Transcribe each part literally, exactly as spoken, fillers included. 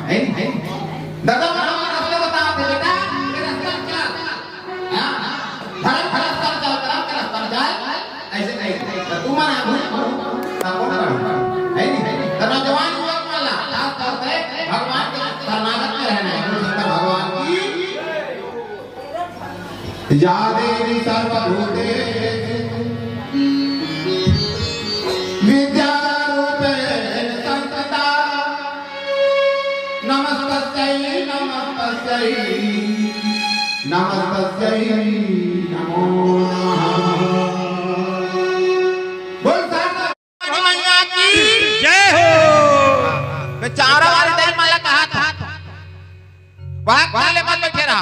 है नहीं, है नहीं। दादा मन हमन रस्ता बताथे, "बेटा, ये रस्ता चल।" हाँ? धर्म के रस्ता चल, धर्म के रस्ता चल। ऐसे, ऐसे, ऐसे। तो तू मन आगू, आगू, आगू, आगू। है नहीं, है नहीं। तो नौजवान युवक मन ला, खास तौर से भगवान के शरणागत में रहना है। बोल शंकर भगवान की या देवी सर्वभूतेषु विद्यारूपेण संस्थिता। नमस्तस्यै नमस्तस्यै नमस्तस्यै नमो नमः। बोल सारदा भवानी मैया की जय हो। मैं चारों वाले दई माला कहा था। वहां काले मन बैठे रहा।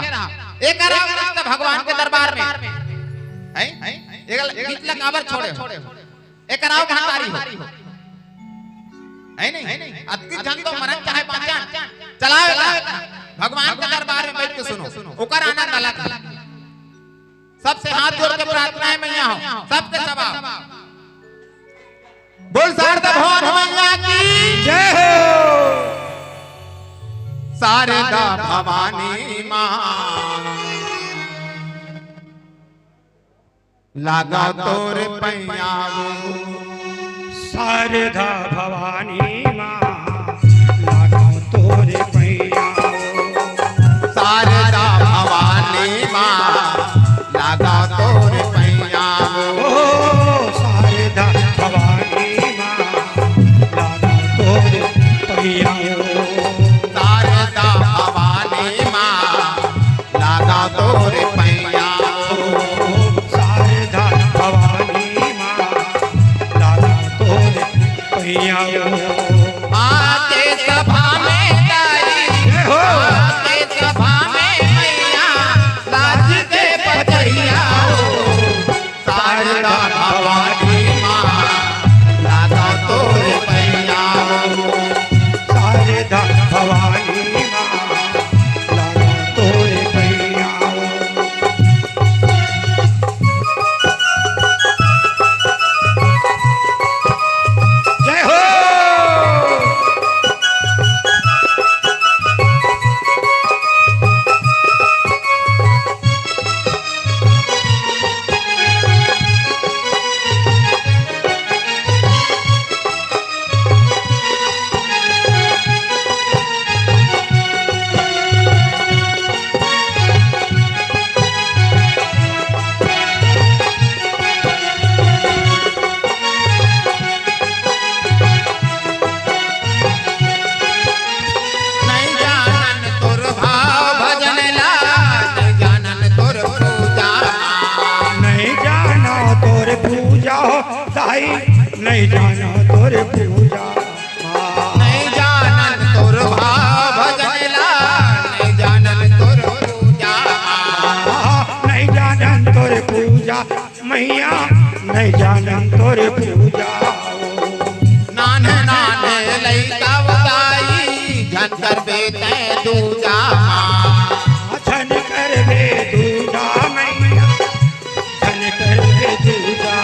एक रहा कृष्ण भगवान के दरबार में। हैं? एक गीत ला काबर छोड़े हो? एक रहा महतारी हो। है नहीं? अतकी झन तो मरन चाहे बाँचन। चलाओ ला। भगवान के दरबार में बैठ के सुनो। ओकर आनंद अलग है। सबसे हाथ जोड़ के प्रार्थना है मैया हो। सबके सवाब। बोल शारदा भवानी मैया की जय हो। शारदा भवानी माँ लागा तोर पैया वो। शारदा भवानी माँ लागा तोर पैया वो। शारदा भवानी माँ लागा तोर पैया वो। ओ शारदा भवानी माँ लागा तोर पैया वो। शारदा भवानी माँ लागा तोर पैया वो। शारदा भवानी माँ लागा तोर पैया वो। आके सभा में दाई, जय हो। आके सभा में मैया, लाज के बचैया हो। शारदा भवानी माँ, लागा तोर पैया हो। शारदा भवानी माँ, लागा तोर पैया हो। जय हो। नहीं जानन तोर भाव भजन ला, नहीं जानन तोर पूजा। नहीं जानो तोर पूजा हो दाई, नहीं जानो तोर पूजा। नहीं जानन तोर भाव भजन ला, नहीं जानन तोर पूजा। नहीं जानन तोर पूजा। मैया, नहीं जानन तोर पूजा। नान्हे नान्हे लइका उताई, झन करबे तैं दूजा। झन करबे दूजा मैया, झन करबे दूजा।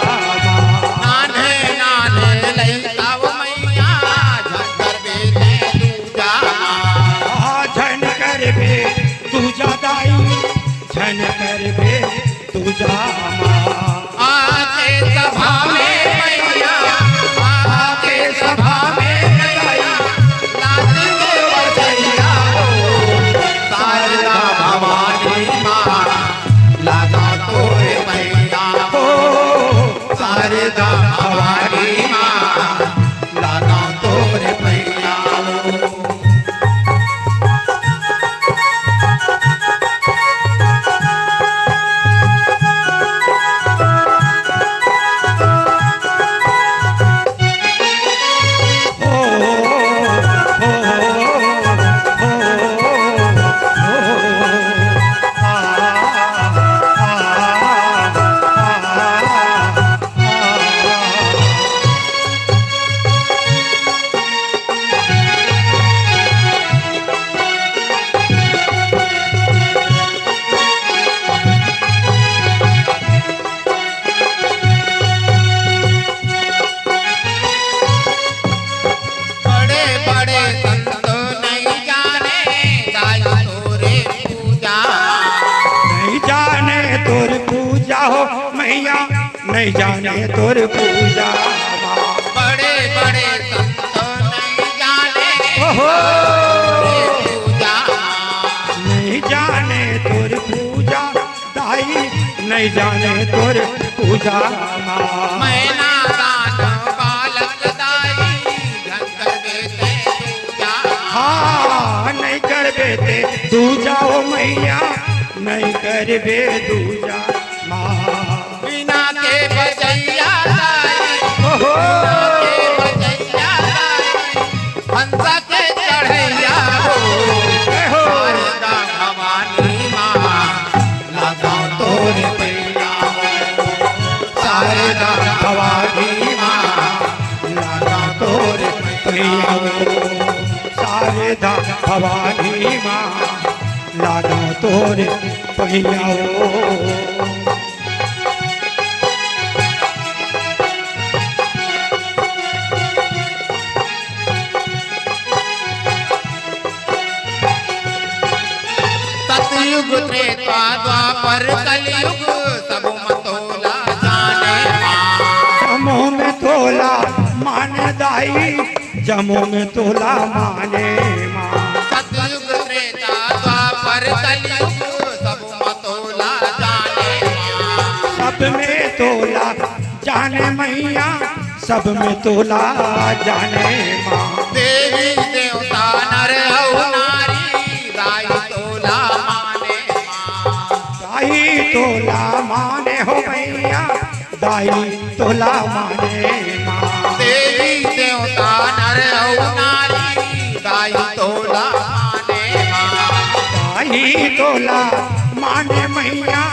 नान्हे नान्हे लइका मैया, झन करबे तैं दूजा। झन करबे दूजा दाई, झन करबे तू जा माँ। आके सभा में मैया, आके सभा में मैया, लाज के बचैया। नहीं जाने तोर पूजा मा। बड़े बड़े संत नहीं जाने ओहो। तोर पूजा मा। नहीं जाने तोर पूजा दाई, नहीं जाने तोर पूजा मा। मैं नादान बालक दाई, झंझट बेटे दूजा। हाँ, नहीं करबे ते दूजा ओ मैया, नहीं करबे दूजा मा। बिना के बजैया दाई, ओहो। बिना के बजैया दाई, हंसा के चढ़ैया हो। जय हो। शारदा भवानी माँ, लागा तोर पैया हो। शारदा भवानी माँ, लागा तोर पैया हो। शारदा भवानी माँ, लागा तोर पैया हो। सतयुग त्रेता द्वापर कलयुग, सबो म तोला जाने माँ। जम्मो में तोला माने दाई, जम्मो में तोला माने माँ। सतयुग त्रेता द्वापर कलयुग, सबो म तोला जाने माँ। सब में तोला जाने मैया, सब में तोला जाने माँ। देवी देवता नर अउ नारी, दाई तोला माने माँ। दाई तोला माने हो मैया, दाई तोला माने माँ। देवी देवता नर अउ नारी, दाई तोला माने माँ। दाई तोला माने मैया,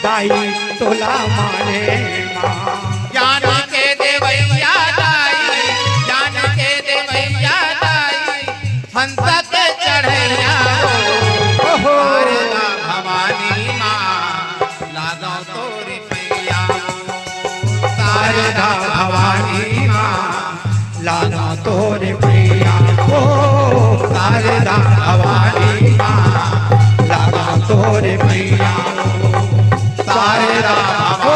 दाई तोला माने माँ। ज्ञान के देवैया दाई, ज्ञान के देवैया दाई, हंस के चढ़ैया हो। ओहो। शारदा भवानी माँ, लागा तोर पैया हो। शारदा भवानी माँ, लागा तोर पैया हो। शारदा भवानी माँ, लागा तोर पैया हो। शारदा भवानी माँ,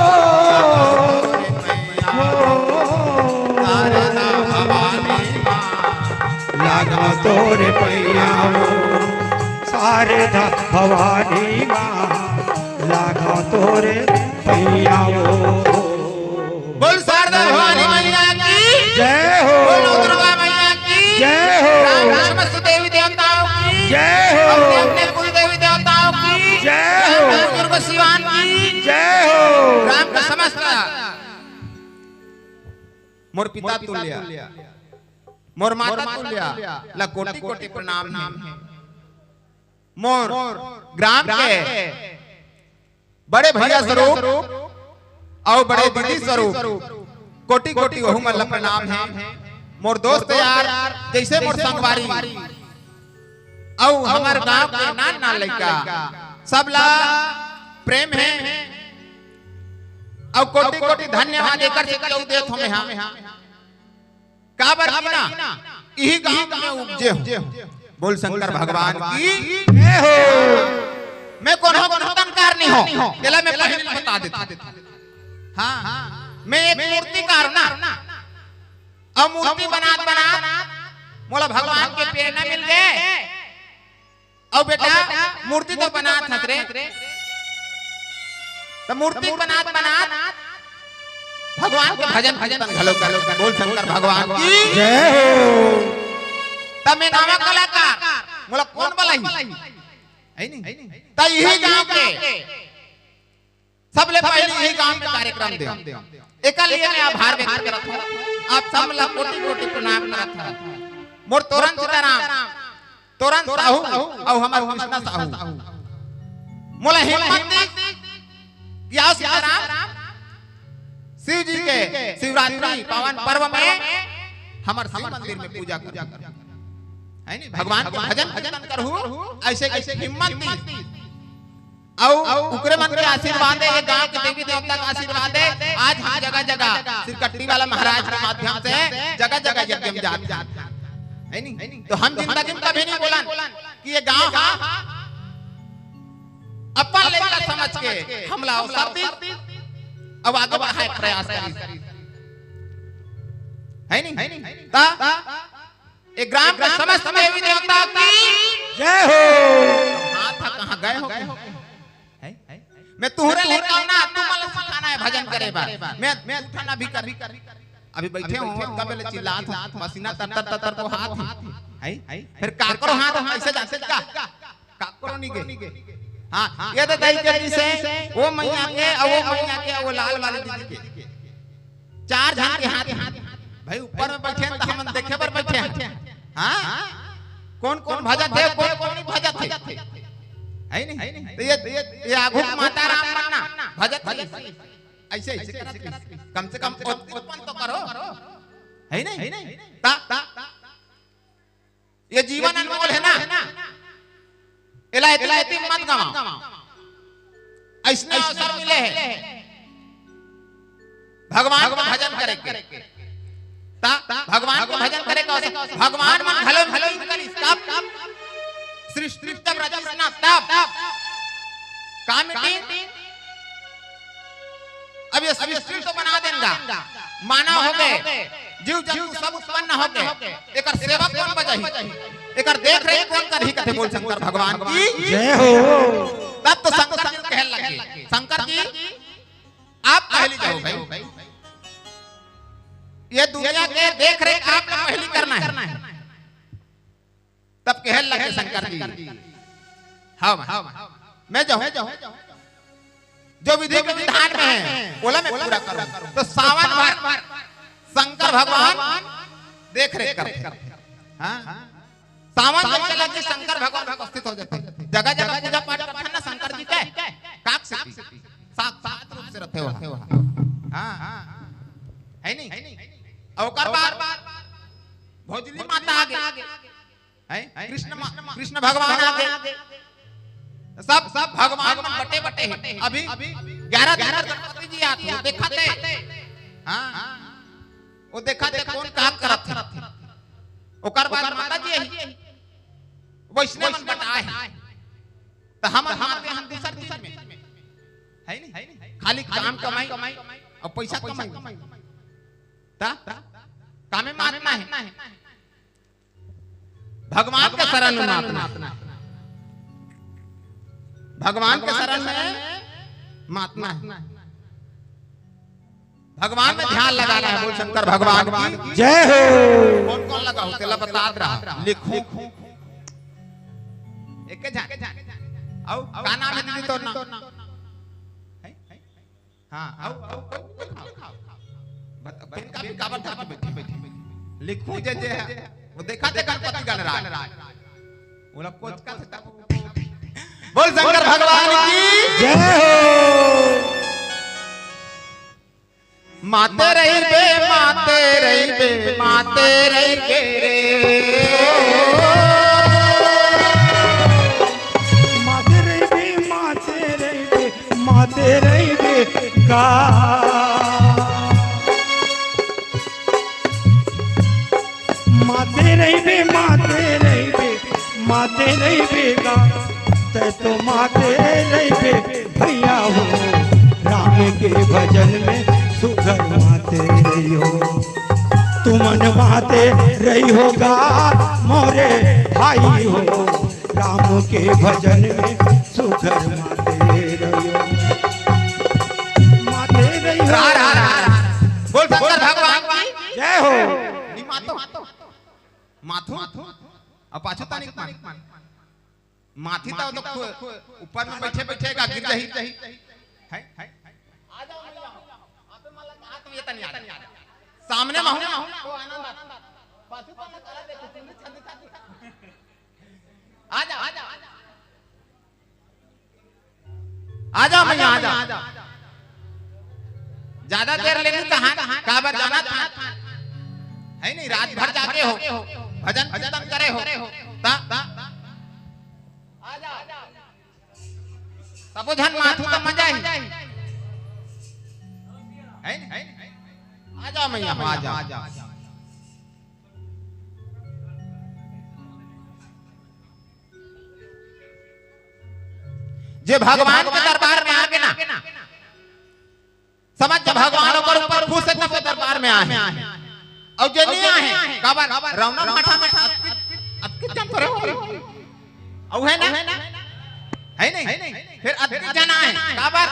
लागा तोर पैया हो। शारदा भवानी माँ, लागा तोर पैया हो। शारदा भवानी माँ, लागा तोर पैया हो। बोल शारदा भवानी मैया की जय हो। बोल दुर्गा मैया की जय हो। राम समस्त देवी देवताओं की जय हो। अपने अपने कुल देवी देवताओं की जय हो। राम दुर्गा सिवान की जय हो। राम का समस्त मोर पिता तुल्य, मोर माता तुल्य ला कोटि कोटि प्रणाम हे। मोर ग्राम के बड़े भैया स्वरूप अउ बड़े दीदी स्वरूप कोटि कोटि ओहू मन ला प्रणाम हे। मोर दोस्त यार जइसे मोर संगवारी अउ हमर गांव के नान नान लइका सब ला प्रेम हे अउ कोटि कोटि धन्यवाद एकर से क्यों देत हों मैं हा। काबर कि ना, इही गांव में उपजे हों। बोल शंकर भगवान की जय हो। मैं कोनो कीर्तनकार नहीं हों, तेला मैं पहले बता देता। हाँ, मैं एक मूर्तिकार ना, अब मूर्ति बनात बनात मोला भगवान के प्रेरणा मिल गए। अउ बेटा, मूर्ति तो बनात हस रे, त मूर्ति बनात बनात भगवान के भजन कीर्तन घलो कर। बोल शंकर भगवान की जय हो। त मैं नवा कलाकार, मोला कोन बलाही? है नहीं? त इही गांव के सबले पहले इही गांव में कार्यक्रम दे। एकर लिए मैं आभार व्यक्त करत हों। आप सब ला कोटि कोटि प्रणाम करत हों। मोर तोरन सीताराम, तोरन साहू अउ हमर कृष्णा साहू मोला हिम्मत दी कि आओ सीताराम, शिव जी के शिवरात्रि पावन पर्व में हमर शिव मंदिर में पूजा कर, है नी, भगवान के भजन कीर्तन करहू, ऐसे ऐसे हिम्मत दी। अउ उकरे मन के आशीर्वाद हे, ये गांव के देवी देवता का आशीर्वाद हे। आज हम जगह जगह सिरकट्टी वाला महाराज के माध्यम से जगह जगह यज्ञ में जात हन, है नी? तो हम जिंदगी में कभी नहीं बोलन कि ये गांव हा अपन लइका समझ के हमला अवसर दिस, अब आगे बढ़ाए के प्रयास करिस। है नहीं? ता ये ग्राम के समस्त देवी देवता की जय हो। हाथ हा कहाँ गए हो? हैं? मैं तुहरे लइका हूँ ना, तुमन ला सिखाना है भजन करे बर। मैं, मैं उठा ना भी कर, अभी बैठे हो, तब ले चिल्लात हो, पसीना तर तर तर तर को हाथ है, हैं? फिर काकरो हाथ कैसे जाते का? काकरो नहीं गए। हाँ, ये तो दई के जैसे वो मैया के, और वो मैया के, वो लाल वाली दीदी के। चार झन के हाथ। भाई, ऊपर में बैठे हैं, तो हमन देखे बर बैठे हैं। हाँ? कौन कौन भजत है, कौन कौन नहीं भजत है? है नहीं? तो ये, ये, ये आघू के माता राम मन ना भजत है। ऐसे, ऐसे करत है। कम से कम ओतनी तो करो। है नहीं? ता, ता, ये जीवन अनमोल है ना, एला एती एती मत गंवाओ। अइसने अवसर मिले हे भगवान के भजन करे के। ता भगवान के भजन करे के अवसर, भगवान मन घलो meeting करिस तब, सृष्टि जब रचिस ना तब, का meeting? अब ये सृष्टि तो बना देन गा, मानव हो गए, जीव जंतु सब उत्पन्न हो गए, एकर सेवा कौन बजाही, एकर देख रेख कौन करही, कथे बोल शंकर भगवान की जय हो। तब तो शंकर जी कहे लगे, शंकर जी आप पहली जाओ भाई, ये दुनिया के देख रेख आप पहली करना है। तब कहे लगे शंकर जी, हाँ, हाँ, मैं जाऊं, जो विधि के विधान में है, ओला मैं पूरा करूं। तो सावन भर शंकर भगवान देख रेख करथे। हाँ? सावन जब चला कि शंकर भगवान उपस्थित हो जाथे। जगह जगह पूजा पाठ करथे ना शंकर जी के, काक से, साक्षात रूप से रथे वहाँ। हाँ, है नहीं? और ओकर बाद भोजली माता आगे, हैं? कृष्ण मा-, कृष्ण भगवान आगे। सब, सब भगवान मन बटे बटे हे। अभी ग्यारह दिन गणपति जी आथे, वो देखथे। हाँ, वो देखथे कौन का करत हे। ओकर बाद माता जी आही, वैसने मन बटाए हे। त हमन माते हन दूसर चीज में, है नहीं? खाली काम कमाई और पैसा कमाई। ता कामे मातना है। भगवान के शरण में मातना है। भगवान के शरण में मातना है। भगवान में ध्यान लगाना है। बोल शंकर भगवान की जय हो। कौन कौन लगा हो, तेला बतात रहा, लिखो। एक झन। आओ, का नाम है दीदी तोर नाम? है? हाँ, आओ, आओ, आओ, आओ, आओ। बत-, बत-, का, का, का, बैठी, बैठी, बैठी। लिखू जे, जे है। वो देखा थे गणपति गणराज। वो लोग कोच का था। बोल शंकर भगवान की जय हो। माते रहिबे, माते रहिबे, माते रहिबे रे। माते रहिबे, माते रहिबे, माते रहिबे गा। माते रहिबे, माते रहिबे, माते रहिबे गा। तैं तो माते रहिबे भैया हो, राम के भजन में सुघर माते रहियो। तुमन माते रहियो गा मोरे भाई हो, राम के भजन में सुघर माते रहियो। माते रहियो। रा, रा, रा, रा। बोल शंकर भगवान की जय हो। नी मातो। माथो। अब पाछू तानी मान। माथी तो, तो खु-, ऊपर में बैठे बैठे का गिर जाही। है? आ जाओ, आ जाओ। आप मन ला कहा तुम ये तनी आ जाओ। सामने में हूँ। ओ आनंद आ। पाछू तो मैं करा देखो, तुमने छंद छंद। आ जाओ, आ जाओ। आ जाओ भैया, आ जाओ। ज्यादा देर ले नहीं कहा, काबर जाना था। है नहीं, रात भर जागे हो, भजन कीर्तन करे हो। ता, ता, सबो झन माथू त मजा ही। है नहीं? आ जाओ भैया, आ जाओ, आ जाओ। जे भगवान के दरबार में आगे ना, समझ, जब भगवान ओकर ऊपर खुश हे, तब दरबार में आहे। अउ जे नइ आहे, काबर? रौना भाटा में अतकी, अतकी जन तो रहो। अउ हे ना? हे नहीं? फिर अतकी जन आहे। काबर?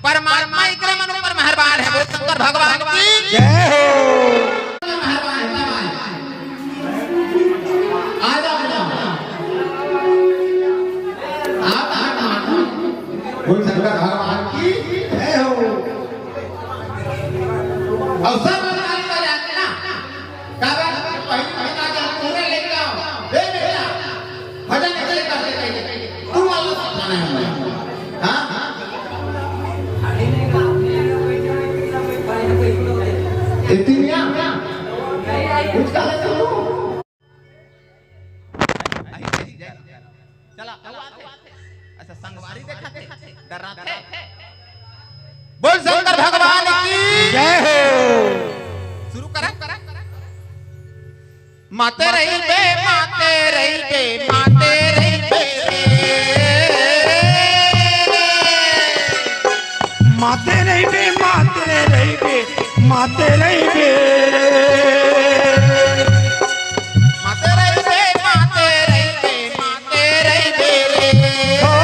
परमात्मा एकरे मन ऊपर मेहरबान हे। बोल शंकर भगवान की जय हो। आ जाओ, आ जाओ। आ, आ, आ, आ। बोल शंकर भगवान की जय हो। अउ सब भगवान का जाते ना। काबर? पहली भजन आ जाओ, पूरे लेके आओ। ए बेटा, भजन ऐसे करते, करते। तू वाला सब गाना है हमारा। हाँ? इतनी क्या? कुछ कहा तो? चला, अउ आथे। अच्छा, संगवारी देखत हे, डर्राथे। बोल शंकर भगवान की जय हो। शुरू करा। माते रहिबे, माते रहिबे, माते रहिबे। माते रहिबे, माते रहिबे, माते रहिबे। माते रहिबे, माते रहिबे, माते रहिबे रे। ओ,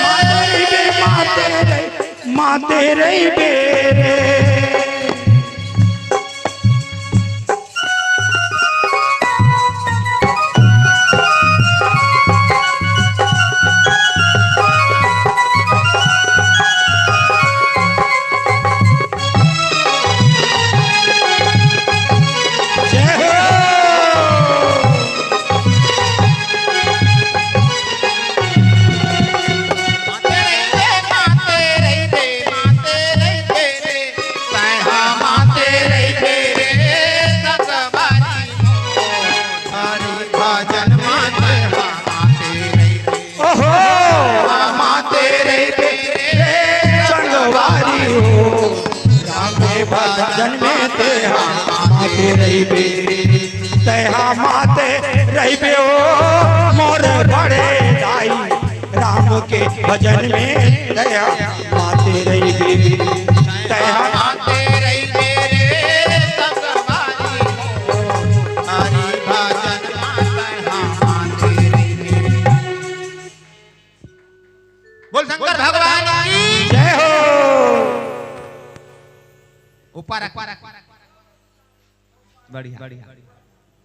माते रहिबे, माते रहिबे, माते रहिबे रे। जय हो। माते रहिबे, माते रहिबे, माते रहिबे रे। तैहा माते रहिबे रे, संगवारी हो। हरि भजन माते हा माते रहिबे। ओहो। माते रहिबे रे, संगवारी हो। राम के भजन में तैहा माते रहिबे। तैहा माते रहिबे ओ मोर बड़े दाई। राम के भजन में तैहा माते रहिबे। तैहा माते रहिबे रे संगवारी हो। हरि भजन माते हा माते रहिबे। बोल शंकर भगवान की जय हो। ऊपर, ऊपर। बढ़िया, बढ़िया।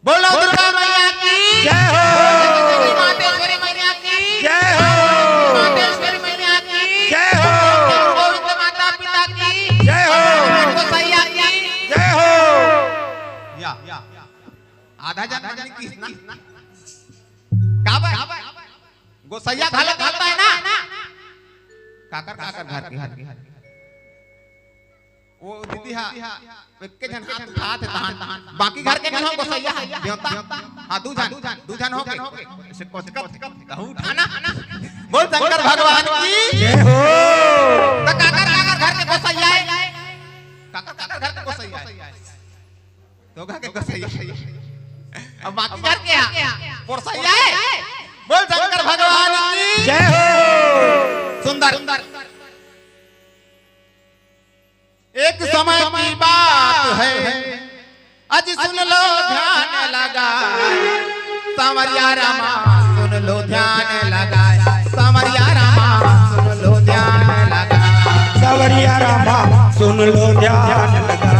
बोलो दुर्गा मैया की जय हो। मातेश्वरी मैया की जय हो। मातेश्वरी मैया की जय हो। गोविंद माता पिता की जय हो। गोसैया की जय हो। या, या। आधा जन मन किहिस ना। काबर? गोसैया घलो बोलथे ना। काकर, काकर घर के, घर के। वो दीदी हा, एके झन हाथ उठात हे तहान, बाकी घर के मन हो गोसैया हे, देवता। हाँ, दू झन, दू झन होके। ऐसे कोचकत, कहूँ उठाना। बोल शंकर भगवान की जय हो। तो काकर, काकर घर के गोसैया हे? काकर, काकर घर के गोसैया हे? तो घर के गोसैया हे। अब बाकी घर के हा? पोरसैया हे। बोल शंकर भगवान की जय हो। सुंदर। एक समय की बात है, अजी सुन लो ध्यान लगा, सांवरिया रामा सुन लो ध्यान लगा, सांवरिया रामा सुन लो ध्यान लगा। सांवरिया रामा सुन लो ध्यान लगा,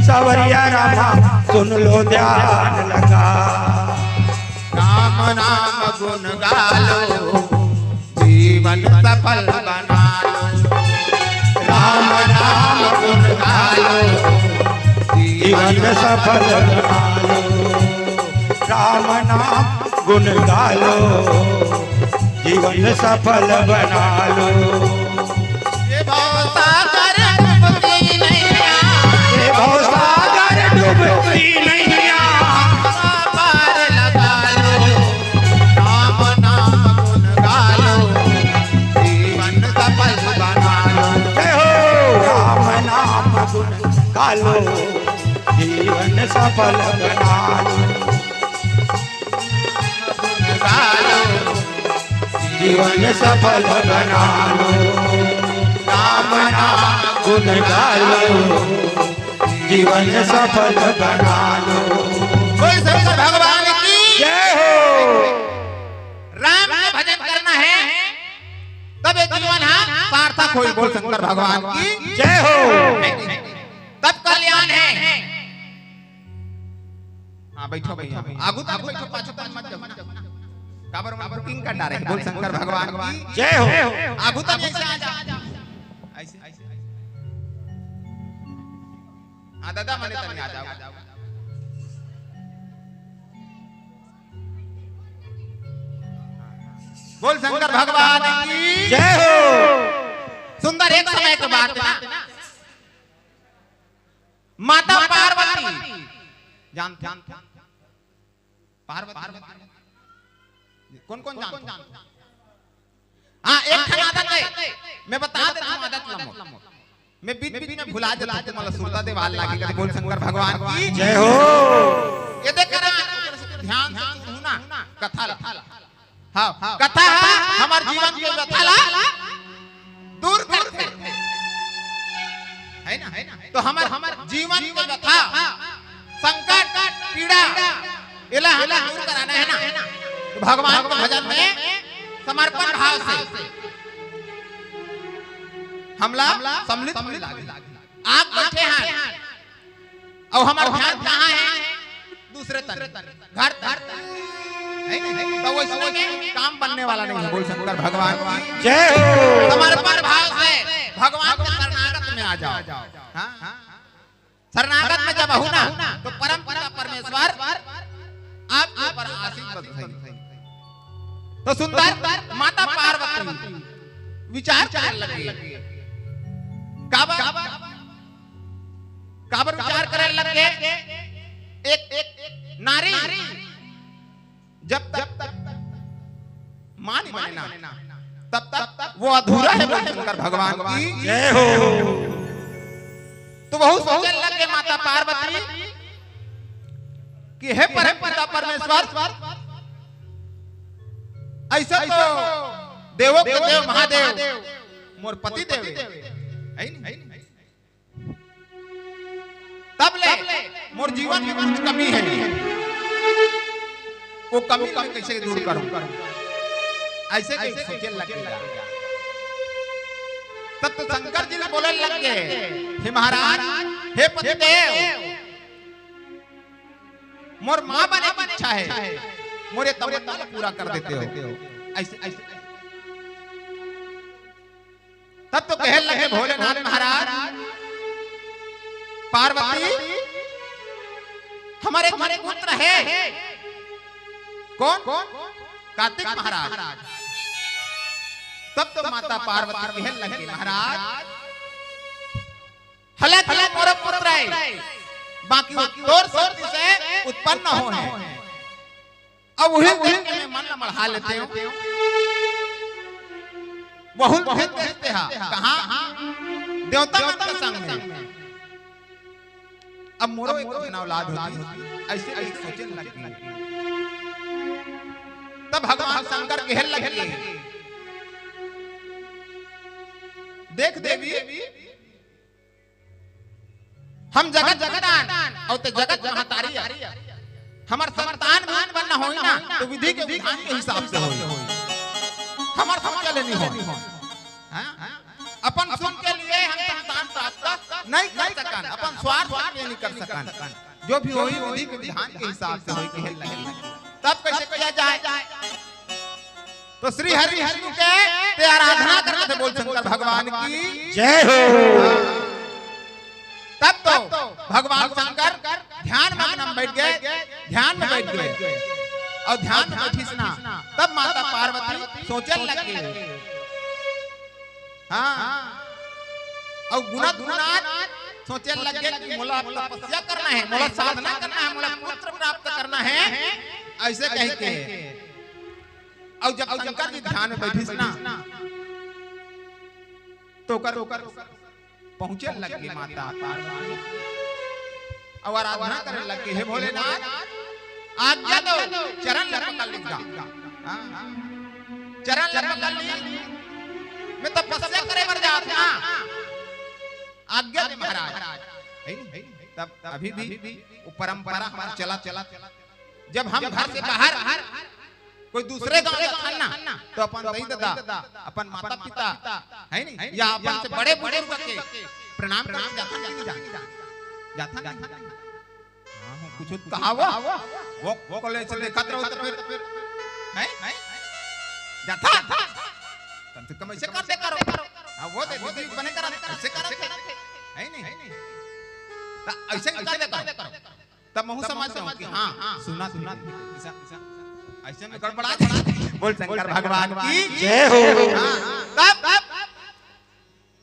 सांवरिया रामा सुन लो ध्यान लगा। राम नाम गुण गा लो, जीवन सफल बना लो। राम नाम गुण गा लो, जीवन सफल बना लो। राम नाम गुण गा लो, जीवन सफल बना लो। ये भवसागर डूबती नैया, ये भवसागर डूबती नैया, पार लगा लो। राम नाम गुण गा लो, जीवन सफल बना लो। जय हो। राम नाम गुण गा लो, जीवन सफल बना लो। गुण गा लो, जीवन सफल बना लो, राम नाम गुण गा लो, जीवन सफल बना लो। बोल शंकर भगवान की। जय हो। राम के भजन करना है, तब ये जीवन हा सार्थक होई। बोल शंकर भगवान की। जय हो। तब कल्याण है। हाँ, बैठो भैया। आगू तक बैठो, पाछू तक मत जाओ ना। काबर मन बुकिंग कर डारे। बोल शंकर भगवान की। जय हो। आगू तक ऐसे आ जाओ। ऐसे, ऐसे, ऐसे। हाँ, दादा, मने तनी आ जाओ। बोल शंकर भगवान की। जय हो। सुंदर, एक समय के बात ना, माता पार्वती, जानते, जानते, पार्वती, कौन कौन जानते? हाँ, एक ठन आदत है, मैं बता देता हूँ आदत ला मोर। मैं बीच बीच में भुला जाता हूँ, तुम्हारा सुरता देवाल लागे कभी। बोल शंकर भगवान की। जय हो। ये देख करा, ध्यान से सुनहू ना कथा ला। हाँ, कथा हा हमर जीवन के व्यथा ला दूर करथे। है ना, है ना? तो हमर, हमर जीवन के व्यथा, संकट, पीड़ा, एला हमला दूर कराना है ना। तो भगवान के भजन में समर्पण भाव से हमला सम्मिलित होए लागे। आप बैठे हैं, अउ हमर ध्यान कहाँ है? दूसरे तन, घर तन। है ना? तो वो इसमें काम बनने वाला नहीं है। बोल शंकर भगवान की। जय हो। समर्पण भाव से भगवान के शरणागत में आ जाओ। हाँ? शरणागत में जब आहू ना, तो परम पिता परमेश्वर आपके ऊपर आशीष बरसाही। तो सुंदर माता पार्वती विचार करे लगे। काबर? काबर विचार करे लगे? एक, एक नारी जब तक माँ नहीं बने ना, तब तक वो अधूरा है। बोल शंकर भगवान की। जय हो। तो बहुत सोचे लगे माता पार्वती कि हे परम पिता परमेश्वर, ऐसा तो देवों के देव महादेव मोर पति देव है, है नहीं? तब ले मोर जीवन में कुछ कमी है, वो कमी ला कैसे दूर करूं, ऐसे कैसे सोचे लगेगा। तब तो शंकर जी ने बोले लग गए, हे महाराज, हे पतिदेव, मोर माँ बने की इच्छा है, मोर ये तमन्ना ला पूरा कर देते हो। ऐसे, ऐसे तब तो कहे लगे भोलेनाथ महाराज, पार्वती, हमारे एक पुत्र है। कौन? कार्तिक महाराज। तब तो माता पार्वती कहे लगे, महाराज, हालांकि मोर पुत्र है, बाकी वो तोर शक्ति से उत्पन्न होहे। अब उही देख के मैं मन ला मढ़ा लेते हो। बहुत भेद देखते हा, कहाँ देवता मन के संग में। अब मोरो एक ठन औलाद होती, ऐसे एक सोचे लग गई। तब भगवान शंकर कहे लगे, देख देवी, हम जगत जननी अउ ते जगत महतारी आ। हमर संतान भी उत्पन्न होई ना, तो विधि के विधान के हिसाब से होई। हमर सोच ले नहीं होई। हाँ? अपन सुख के लिए हम संतान प्राप्त नहीं कर सकन, अपन स्वार्थ के लिए नहीं कर सकन। जो भी होई विधि के विधान के हिसाब से होई, कहे लगे। तब कैसे किया जाए? तो श्री हरि विष्णु के ते आराधना करत हे, बोल शंकर भगवान की जय हो। तब तो भगवान शंकर ध्यान मग्न में बैठ गए, ध्यान में बैठ गए। अउ ध्यान में बैठिस ना, तब माता पार्वती सोचे लगे। हाँ। अउ गुनत गुनत सोचे लगे कि मोला तपस्या करना है, मोला साधना करना है, मोला पुत्र प्राप्त करना है, ऐसे कह के। अउ जब शंकर जी ध्यान में बैठिस ना, तो ओकर, ओकर पहुँचे लगे माता पार्वती। अउ आराधना करे लगे, हे भोलेनाथ, आज्ञा दो, चरण ला पकड़ लेथंव। हाँ। चरण ल पकड़ ली, मैं तपस्या करे बर जात ना, आज्ञा दे महाराज। है नी? तब अभी भी वो परंपरा हमार चलत चलत, जब हम घर से बाहर कोई दूसरे गांव जाथन ना, तो अपन दई ददा, अपन माता पिता, है नी, या अपन से बड़े बुजुर्ग के प्रणाम करके जाथन कि नहीं जाथन? जाथन नहीं? हाँ, हाँ, कुछ कहा वो? वो, वो कॉलेज से देखत रहो तो फिर, हैं? जाथा? कम से कम ऐसे कर दे करो। हाँ, वो दे, दीदी बने करा, ऐसे करा थे। है नहीं? तो ऐसे कर दे करो। तब महू समझ जाऊँ कि हाँ, सुना, सुना, ऐसा, ऐसा, ऐसे में गड़बड़ा जाए। बोल शंकर भगवान की जय हो। हाँ, तब, तब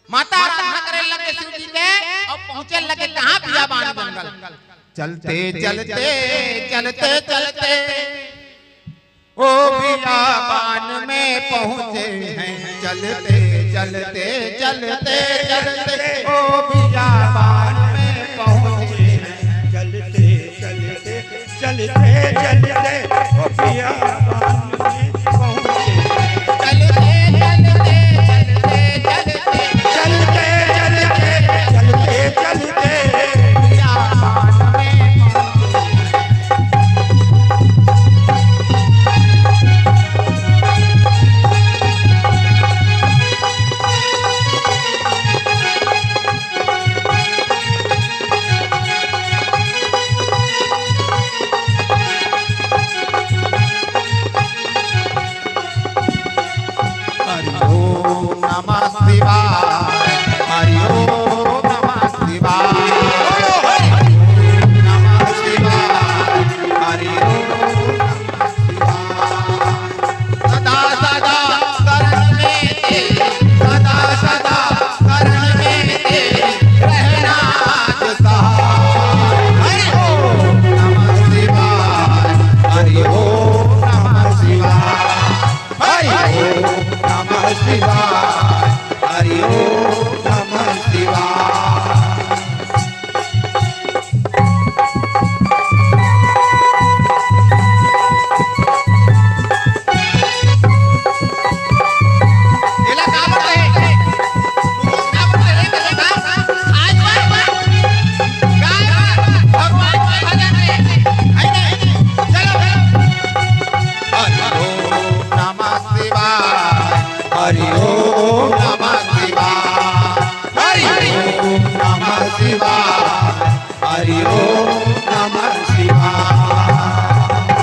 माता आराधना करे लगे शिव जी के, अउ पहुंचे लगे कहाँ? बियाबान जंगल। चलते, चलते, चलते, चलते, ओ बियाबान में पहुंचे हैं। चलते, चलते, चलते, चलते, ओ बियाबान में पहुंचे हैं। चलते, चलते, चलते, चलते, ओ बियाबान में पहुंचे। चलते, चलते, चलते, चलते, चलते, चलते, चलते, चलते, बियाबान में पहुंचे। हरि ओम नमः शिवाय, हरि ओम नमः शिवाय, हरि ओम नमः शिवाय, हरि ओम नमः शिवाय। सदा सदा शरण में तेरे, सदा सदा शरण में तेरे, रहना आज सहाय। हरि ओम नमः शिवाय, हरि ओम नमः शिवाय, हरि ओम नमः शिवाय, हरि ओम नमः शिवाय। एला का बोलथे? पुरुष का बोलथे? रे, रे, रे, रे, आज बार, बार, गाय, भगवान के भजन में, है नहीं? चलो, चलो। हरि ओम नमः शिवाय, हरि ओम नमः शिवाय, हरि ओम नमः शिवाय, हरि ओम नमः शिवाय।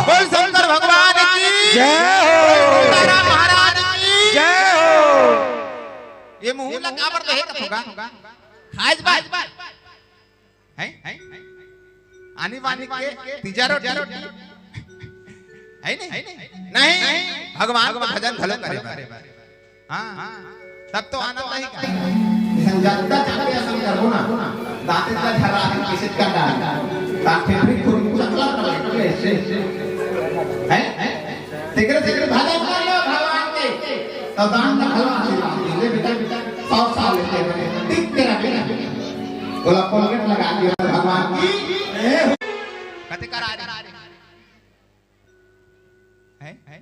बोल शंकर भगवान की जय हो। सीताराम महाराज की जय हो। ये मुंह ला काबर दे होगा? खाज बाज। हैं? आनी बानी के तीजा रोटी। है नहीं? नहीं, भगवान के भजन घलो करे बर। हाँ, तब तो आनंद ही का। अइसन जनता चक्के असन करबो ना, दांते का झरा है, किसे का डाल। दांते भी खुद चकला कर ले, ऐसे। हैं? तेकरे, तेकरे भजन कर लो भगवान के। तो दान का भला आशीर्वाद दे, ले बेटा, बेटा, सौ साल लेते हैं, टिक तेरा बेटा। बोला, पॉकेट लगा दिया भगवान की। ए, कते करा रे? हैं? हैं?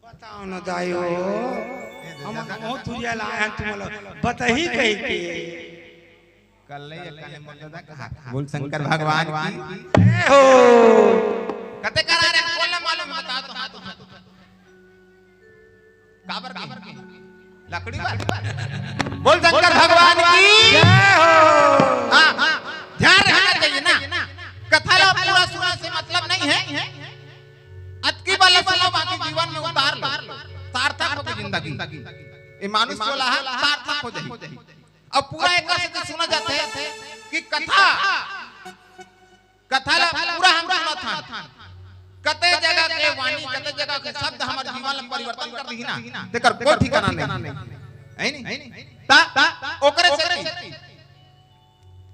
बताओ न दाई हो, हम बहुत तुरिया लाए हैं तुम लोग, बताही कही के। कल ले, कल ले, बोल दादा, कहा? बोल शंकर भगवान की। ए हो। कते करा रे, बोल ना मालूम, बता तो, हाँ, तो, हाँ, तो। काबर के? लकड़ी बर। बोल शंकर भगवान की जय हो। हाँ, हाँ, ध्यान रखना चाहिए ना। कथा ला पूरा सुने से मतलब नहीं है। अतकी बार ला सुनो, बाकी जीवन में उतार लो। सार्थक हो गई जिंदगी। ये मानुष वाला है, सार्थक हो जाए। अब पूरा एक से तो सुना जाते हैं कि कथा कथा ला पूरा हम सुनत हन। कते जगह के वाणी, कते जगह के शब्द हमर जीवन ला परिवर्तन कर दिही ना, तेकर कोई ठिकाना नहीं। है नी? ता ओकरे सेती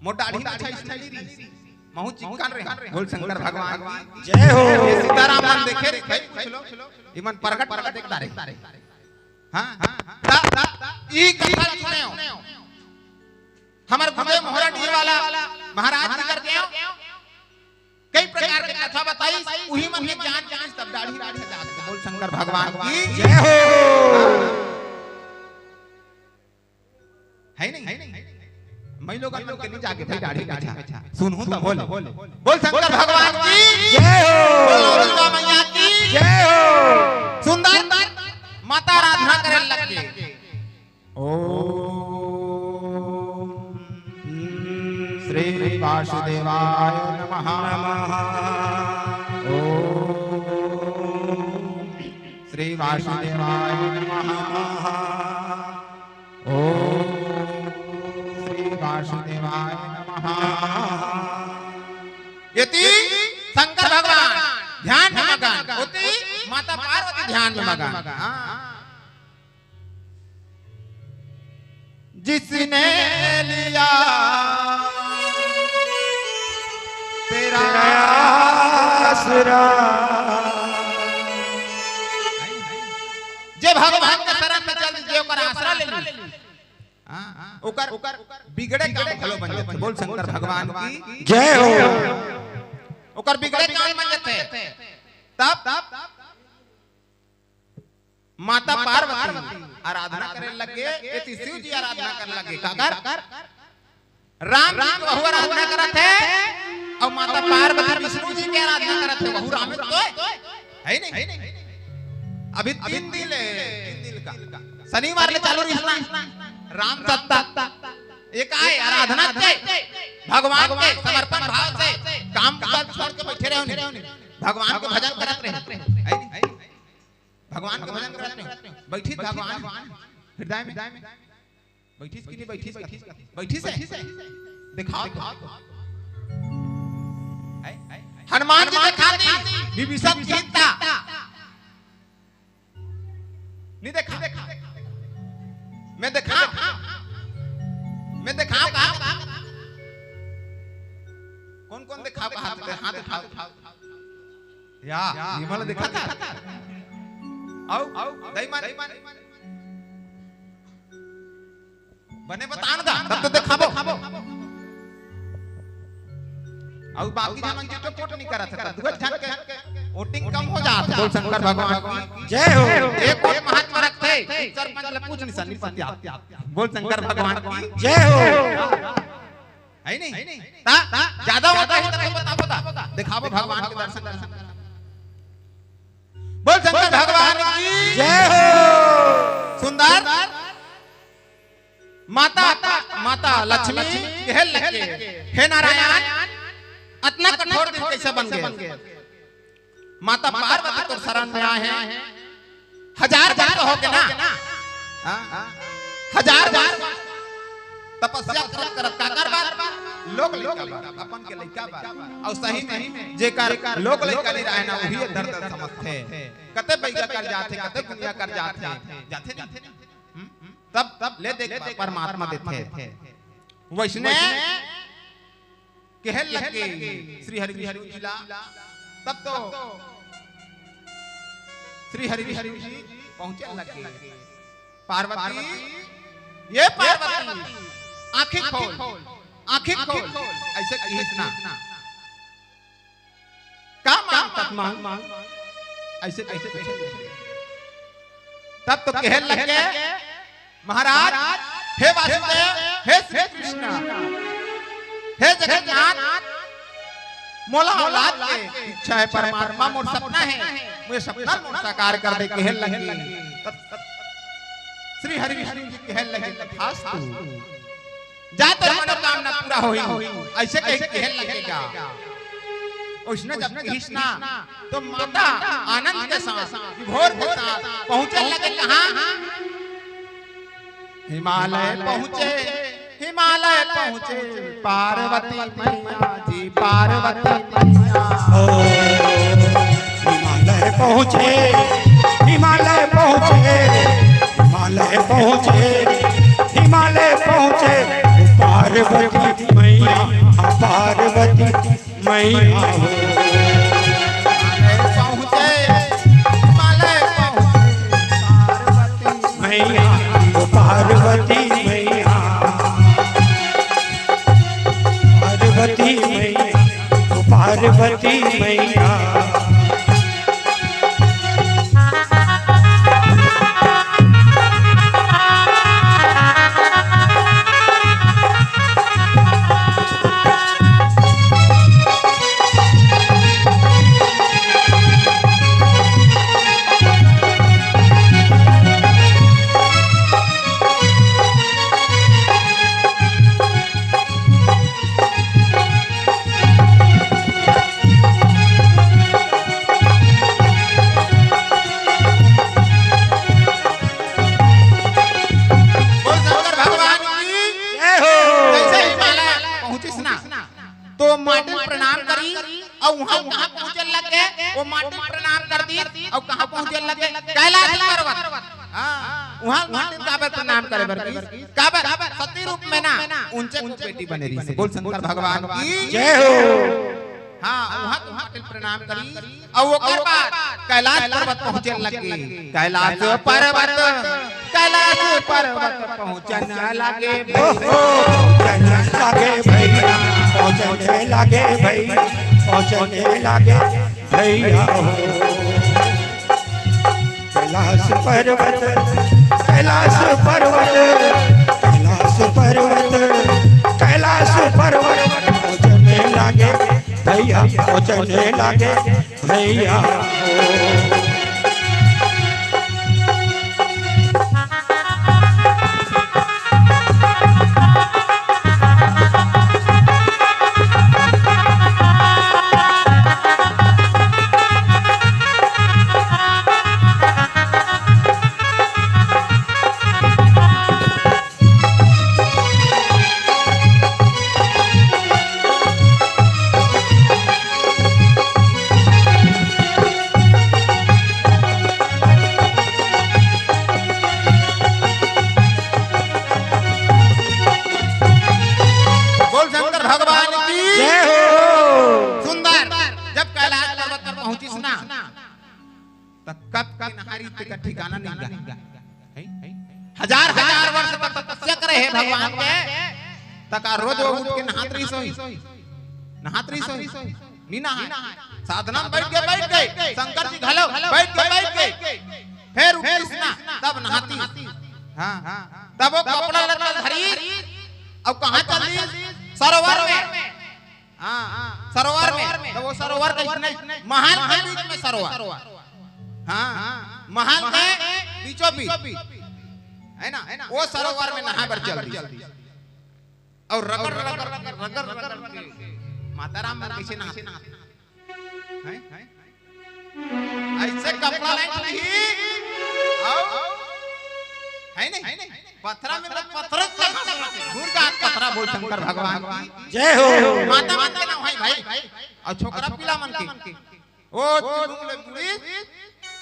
मोर दाढ़ी में छाई छाई रही, महू चिक्कन रहे। बोल शंकर भगवान की जय हो। ये सीताराम मन देखे रे भाई, पूछ लो, इमन प्रगट प्रगट देखता रहे। हाँ, ता, ता, ई कथा सुने हो। हमर गुरुदेव मोहरा डीह वाला महाराज जी कर गए, कई प्रकार के कथा बताई, उही मन में ज्ञान जान तब दाढ़ी राढ़ी जात। बोल शंकर भगवान की जय हो। है नहीं? मैं लोग मन के नहीं जाके भाई दाढ़ी में छा। सुनहूं तो बोल। बोल शंकर भगवान की जय हो। बोलो दुर्गा मैया की जय हो। सुंदर माता आराधना करे लग गे। ओम श्री वासुदेवाय नमः। ओम श्री वासुदेवाय नमः। ओम श्री वासुदेवाय नमः। एती शंकर भगवान ध्यान में मगन, ओती माता पार्वती ध्यान में मगन। हाँ। जिसने लिया तेरा आसरा। जे भगवान के शरण में चल दिस, जे ओकर आसरा ले लिस, हाँ, ओकर, ओकर बिगड़े काम घलो बन जाथे। बोल शंकर भगवान की जय हो। ओकर बिगड़े काम बन जाथे। तब, तब माता पार्वती आराधना करे लग गे, एती शिव जी आराधना करे लग गे। काकर? राम जी के वहू आराधना करत हे, अउ माता पार्वती विष्णु जी के आराधना करत हे, वहू रामे तो हे, है नहीं? अभी तीन दिन ले, तीन दिन का, शनिवार ले चालू रहिस ना, राम सप्ताह। एक आय आराधना के, भगवान के समर्पण भाव से काम काज छोड़ के बैठे रहे, भगवान के भजन करत रहे, है नहीं? भगवान के भजन करत रहे, बैठिस भगवान हृदय में, बैठिस कि नहीं बैठिस? बैठिस हे? दिखाओ तो। हनुमान जी दिखा दिस विभीषण के चिता। नहीं देखा? मैं देखा? मैं देखा का? कौन कौन देखा का? हाथ, हाथ उठाओ। या, ये वाला देखा था? आओ, आओ, दई मन। बने बतान दा, तब तो देखाबो। अउ बाकी जन मन चित्त कोट नहीं करत हे, त दुए झन के वोटिंग कम हो जात। बोल शंकर भगवान की जय हो। एक वोट महत्व रखथे, सरपंच ले पूछ नहीं सनी सत्या। बोल शंकर भगवान की जय हो। है नहीं? ता, ता, ज्यादा होता है तो बता, बता। दिखाबो भगवान के दर्शन, दर्शन। बोल शंकर भगवान की जय हो। सुंदर माता, माता लक्ष्मी कहे लगे, हे नारायण, अतना कठोर दिन कैसे बन गए? माता पार्वती तोर शरण में आए हे, हजार बार हो के ना, हाँ? हजार बार तपस्या करत करत काकर बर? लोक लइका बर, अपन के लइका बर। अउ सही में जेकर लोक लइका नहीं रहे ना, वही दर्द समझथे। कते पैसा कर जाथे, कते दुनिया कर जाथे, जाथे नहीं? हम्म? तब, तब ले देख, परमात्मा देथे। वैसने कहे लगे श्री हरि विष्णु जी ला, तब तो श्री हरि विष्णु जी पहुंचे लगे। पार्वती, ये पार्वती, आंखी खोल, आंखी खोल, ऐसे कहिस ना। का मांगत मांग? ऐसे, ऐसे पूछे। तब तो कहे लगे, महाराज, हे वासुदेव, हे श्री कृष्ण, हे जगन्नाथ, मोला औलाद के इच्छा हे परमात्मा, मोर सपना हे, मोर सपना मोर साकार कर दे, कहे लगे। तब श्री हरि विष्णु जी कहे लगे, तथास्तु। जा तोर मनोकामना पूरा होही, ऐसे कहे, कहे लगेगा। उसने जब कहिस ना, तो माता आनंद के साथ, विभोर के साथ पहुंचे लगे कहाँ? हिमालय पहुंचे, हिमालय पहुंचे, पार्वती मैया जी, पार्वती मैया। ओ, हिमालय पहुंचे, हिमालय पहुंचे, हिमालय पहुंचे, हिमालय पहुंचे, पार्वती मैया, पार्वती मैया हो। पहुंचे, हिमालय पहुंचे, पार्वती मैया, ओ पार्वती मैया, पार्वती मैया, ओ पार्वती मैया। तो माटी ल प्रणाम करिस, अउ उहाँ कहाँ पहुँचे लगे, वो माटी ल प्रणाम कर दिस, अउ कहाँ पहुँचे लगे, कैलाश पर्वत। हाँ, उहाँ माटी ल काबर प्रणाम करे बर गिस, काबर सती रूप में ना, उनचे को बेटी बने रहिस। बोल शंकर भगवान की जय हो। हाँ, उहाँ तो माटी ल प्रणाम करिस, अउ ओकर बाद कैलाश पर्वत पहुँचे लगे। कैलाश पर्वत, कैलाश पर्वत पहुँचन लगे। ओहो, पहुँचन लगे भैया, पहुँचने लगे भैया, पहुँचने लगे भैया हो। कैलाश पर्वत, कैलाश पर्वत, कैलाश पर्वत, कैलाश पर्वत पहुँचने लगे भैया, पहुँचने लगे भैया हो। बोल शंकर भगवान की जय हो। सुंदर, जब कैलाश पर्वत पर पहुंचिस ना, त कब के नहारी तेकर ठिकाना नहीं रहा। हजार हजार वर्ष तक तपस्या करे हे भगवान के, तका रोज वो उठ के नहात रहिस होही, नहात रहिस होही, नी नहाय। साधना में बैठ के, बैठ गए, शंकर जी घलो बैठ के, बैठ गए, फिर उठिस ना, तब नहातिस। हाँ, तब वो कपड़ा लत्ता धरिस, अब कहाँ चल दिस? सरोवर में। हाँ, सरोवर में। तो वो सरोवर कइसने? महल के बीच में सरोवर। हाँ, महल के बीचों बीच, है ना? वो सरोवर में नहाए बर चल दिस। अउ रगड़, रगड़, रगड़, रगड़, रगड़ के माता राम मन कइसे नहाथे? हैं? अइसे कपड़ा ला धरही, अउ, है नहीं? पथरा में तो पथरा लगा, मुर्गा पथरा बोल शंकर भगवान की जय हो। माता मन के नाम है भाई, अउ छोकरा पिला मन के। ओ चिमुंग ले मुड़ी,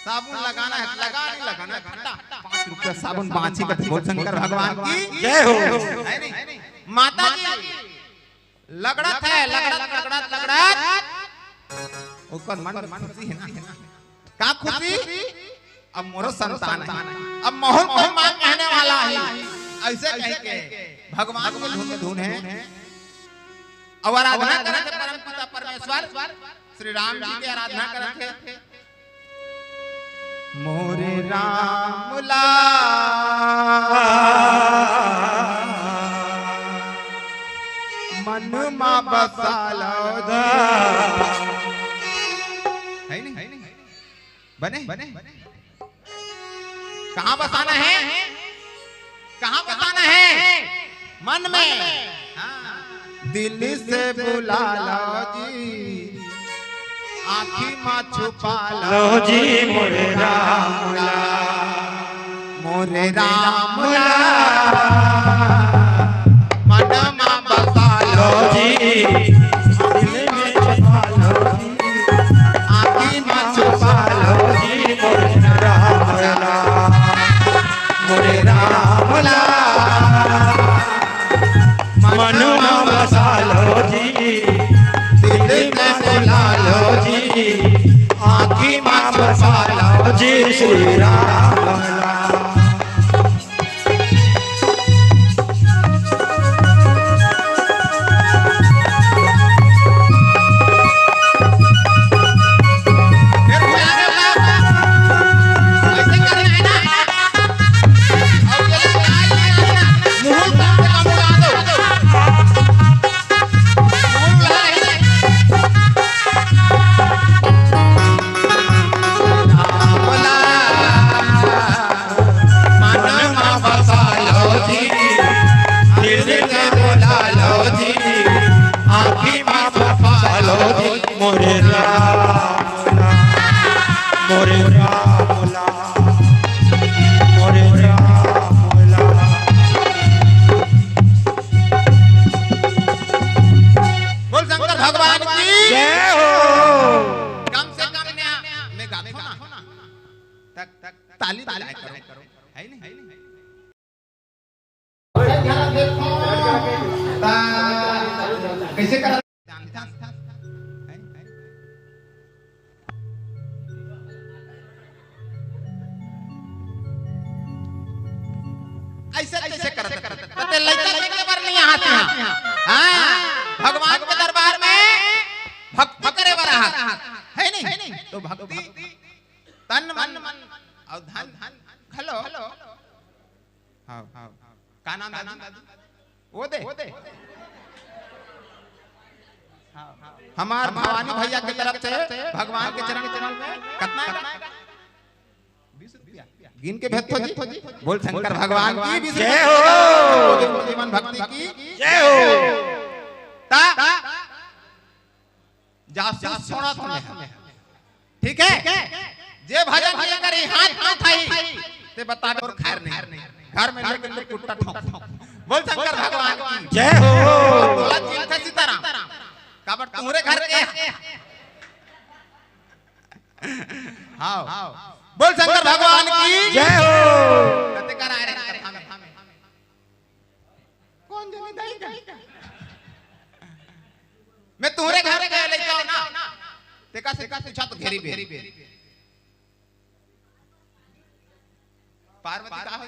साबुन लगाना है, लगा नहीं लगाना है, फटा। पाँच रुपया साबुन बाँची का बोल शंकर भगवान की जय हो। है नहीं? माता जी लगड़त है, लगड़त, लगड़त, लगड़त। ओकर मन में खुशी है ना। का खुशी? अब मोरो संतान है, अब महूँ कोई माँ कहने वाला है। अइसे कह के भगवान के धुन में धुन है। अब आराधना करत हे परम पिता परमेश्वर, श्री राम जी के आराधना करत हे। मोरे राम ला मन मा बसा लव धा। है नहीं? बने? कहाँ बसाना है? कहाँ बसाना है? मन में। हाँ। दिल से बुला लो जी, आँखी मा छुपा लो जी, मोरे राम ला, मोरे राम ला। मन मा बसा लो जी, दिल में छुपा लो जी, आँखी मा छुपा लो जी, मोरे राम ला, मोरे राम ला। मन मा बसा लो जी, दिल में बुला लो जी, आँखी मा बसा लो जी, श्री राम ला। भगवान की जय हो। कम से कम न्या में गाथो ना, तक, तक ताली बजाए करो, है नहीं? कैसे कर ऐसे कैसे करत? ते लइका के बर नहीं आत यहाँ। हाँ, भगवान के दरबार में भक्ति करे बर आत, है नहीं? तो भक्ति तन मन और धन घलो। हाँ, हाँ। का नाम दादू? वो दे। हमार भवानी भैया के तरफ से भगवान के चरण कमल में कतना है? बीस रुपया। गिन के भेजथो जी। बोल शंकर भगवान की बीस रुपया। जय हो। जीवन भक्ति की जय हो। ता जासूस छोड़ा तुम्हें। ठीक है, जे भजन नहीं करी, हाथ ना उठाई, ते बता दे, और खैर नहीं। घर में लेके तो कुत्ता ठोंक। बोल शंकर भगवान की जय हो। बोला चिंता सीताराम। काबर तुम्हरे घर के? हाँ। बोल शंकर भगवान की जय हो। कते कर आए रे? कौन जनी दाई का? मैं तुम्हरे घर के लेके आऊं ना। तेका से पूछा तो घेरी बेरी। पार्वती का हो?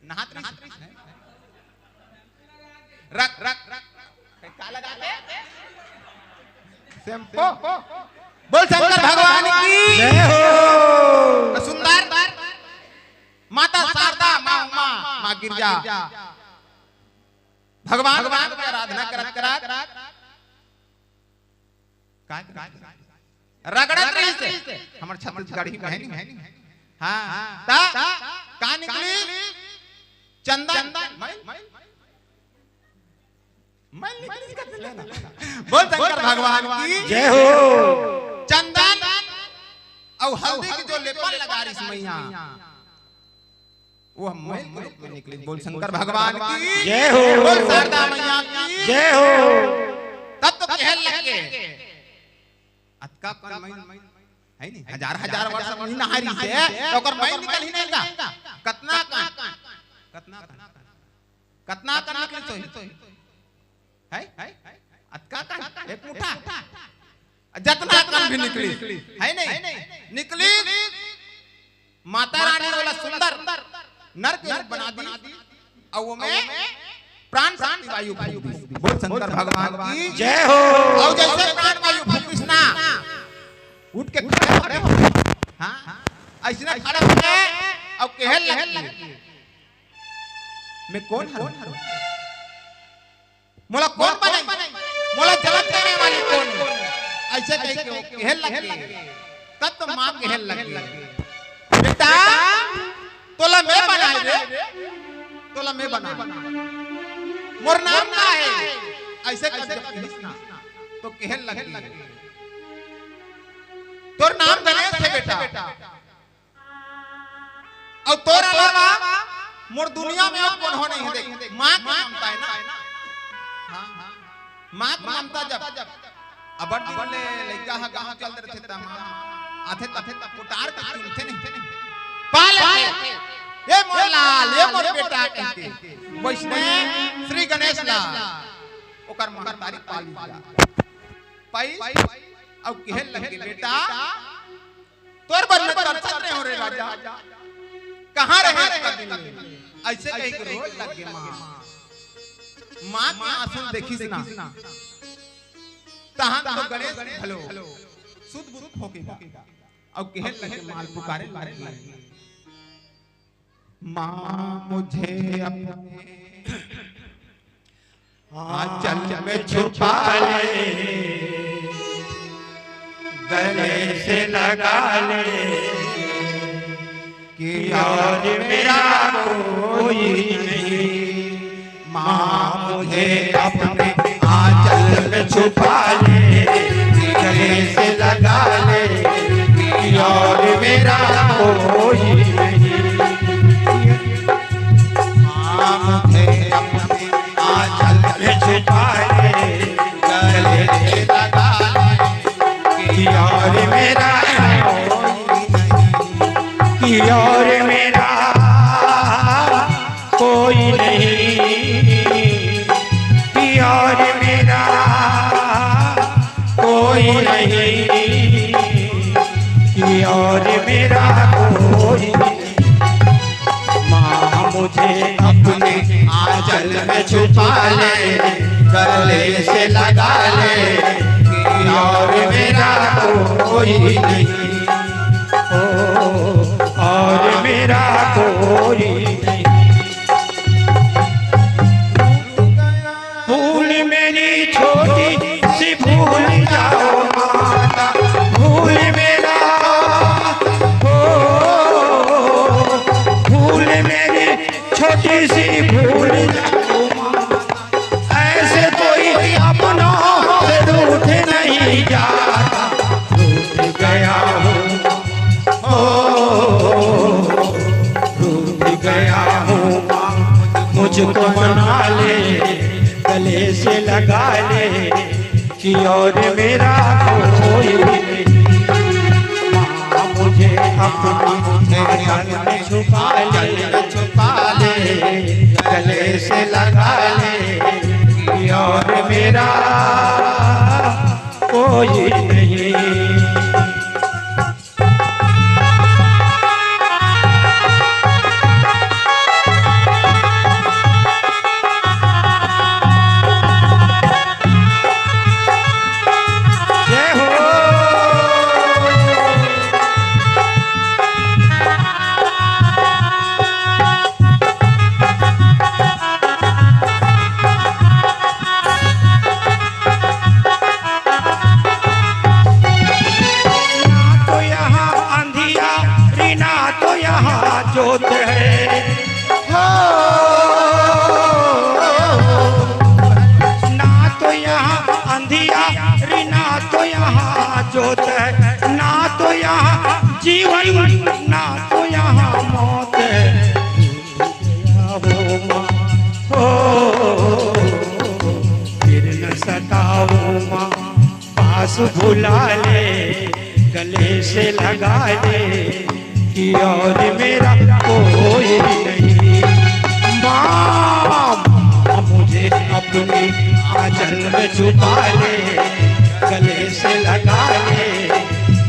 नहात रही। रख, रख, रख। का लगा दे? शैम्पू। बोल शंकर भगवान की जय हो। सुंदर माता शारदा, माँ उमा, माँ गिरजा। भगवान, भगवान की आराधना करत, करत का, का, रगड़त रहिस। हमर छत्तीसगढ़ी बहनी, बहनी। हाँ, ता का निकली? चंदन। मैं, मैं निकली का लेना। बोल शंकर भगवान की जय हो। चंदन और हल्दी के जो लेपन लगा रहिस मैया, वो हम मैल के रूप में निकले। बोल शंकर भगवान की जय हो। बोल शारदा मैया की जय हो। तब तो कहल लगे, अतका कन मैल है नहीं, हजार हजार वर्ष में नहारी से, तो ओकर मैल निकल ही नहीं का। कतना कन, कतना कन, कतना कन निकल तो है? अतका कन, एक मुठा। जतना कन भी निकली, है नहीं? निकली, माता रानी वाला सुंदर नर के रूप बना दी, और वो में प्राण शक्ति वायु फूंक दी। बोल शंकर भगवान की जय हो। और जैसे प्राण वायु फूंकिस ना, उठ के खड़े हो। हाँ, ऐसने खड़े हो गए और कहल लगी, मैं कौन हूँ? मोला कौन बनाई? मोला जन्म देने वाली कौन? ऐसे कह के वो कहल लगे। तब तो माँ कहल लगे, बेटा, तोला मैं बनाए रे, तोला मैं बनाए। मोर नाम का है? ऐसे कर जब कहिस ना, तो कहल लगे, तोर नाम गणेश है बेटा। अउ तोर अलावा मोर दुनिया में अउ कोनो नहीं हे। देख, माँ के ममता है ना। हाँ, हाँ। माँ के ममता जब अबर दिन ले लइका ह गाँव चल रथे त माँ आथे त, आथे त पुटार के चुनथे नहीं। पाल लेथे। ए मोर लाल, ए मोर बेटा कह के। वैसने श्री गणेश ला ओकर महतारी पाली ला। पाई अउ कहे लगे, बेटा, तोर बर मैं तरसत रहे हो रे राजा, कहाँ रहे इतना दिन? ऐसे कह के रोए लगे माँ। माँ के आंसू देखिस ना, तहां तो गणेश घलो सुध बुध होके गा। अउ कहे लगे, माँ ल पुकारे लगे, माँ मुझे अपने आंचल में छुपा ले, गले से लगा ले कि और मेरा कोई नहीं। माँ मुझे अपने आंचल में छुपा ले, कि गले से लगा ले कि और मेरा कोई नहीं। माँ मुझे अपने आंचल में छुपा ले, में छुपा ले, गले से लगा ले, कि और मेरा कोई नहीं। ओ, और मेरा कोई नहीं। भूल मेरी छोटी सी भूल जाओ माता, भूल मेरा, ओ, भूल मेरी छोटी सी भूल जाओ माता, ऐसे कोई अपनों से रूठ नहीं जाता। रूठ गया हूँ, ओ, रूठ गया हूँ माँ, मुझको मना ले, गले से लगा ले, कि और मेरा कोई नहीं। माँ, मुझे अपनी आंचल में छुपा ले, छुपा ले, गले से लगा ले, कि और मेरा कोई नहीं। जय हो। ना तो यहाँ अंधियारी, ना तो यहाँ जोत है। हो, ना तो यहाँ अंधियारी, ना तो यहाँ जोत है, ना तो यहाँ जीवन, ना तो यहाँ मौत है। गया हो माँ, हो, फिर न सताओ माँ, पास बुला ले, गले से लगा ले, कि और मेरा कोई नहीं। माँ, माँ, मुझे अपनी आंचल में छुपा ले, गले से लगा ले,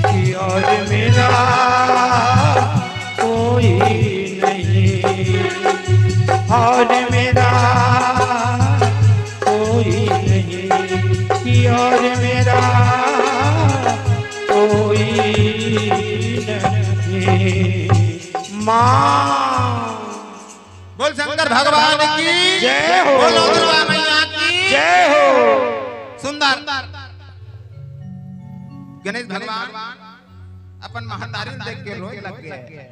कि और मेरा कोई नहीं, और मेरा कोई नहीं, और मेरा कोई नहीं। माँ। बोल शंकर भगवान की जय हो। बोलो दुर्गा मैया की जय हो। सुंदर। गणेश भगवान अपन महतारी देख के रोए लग गए।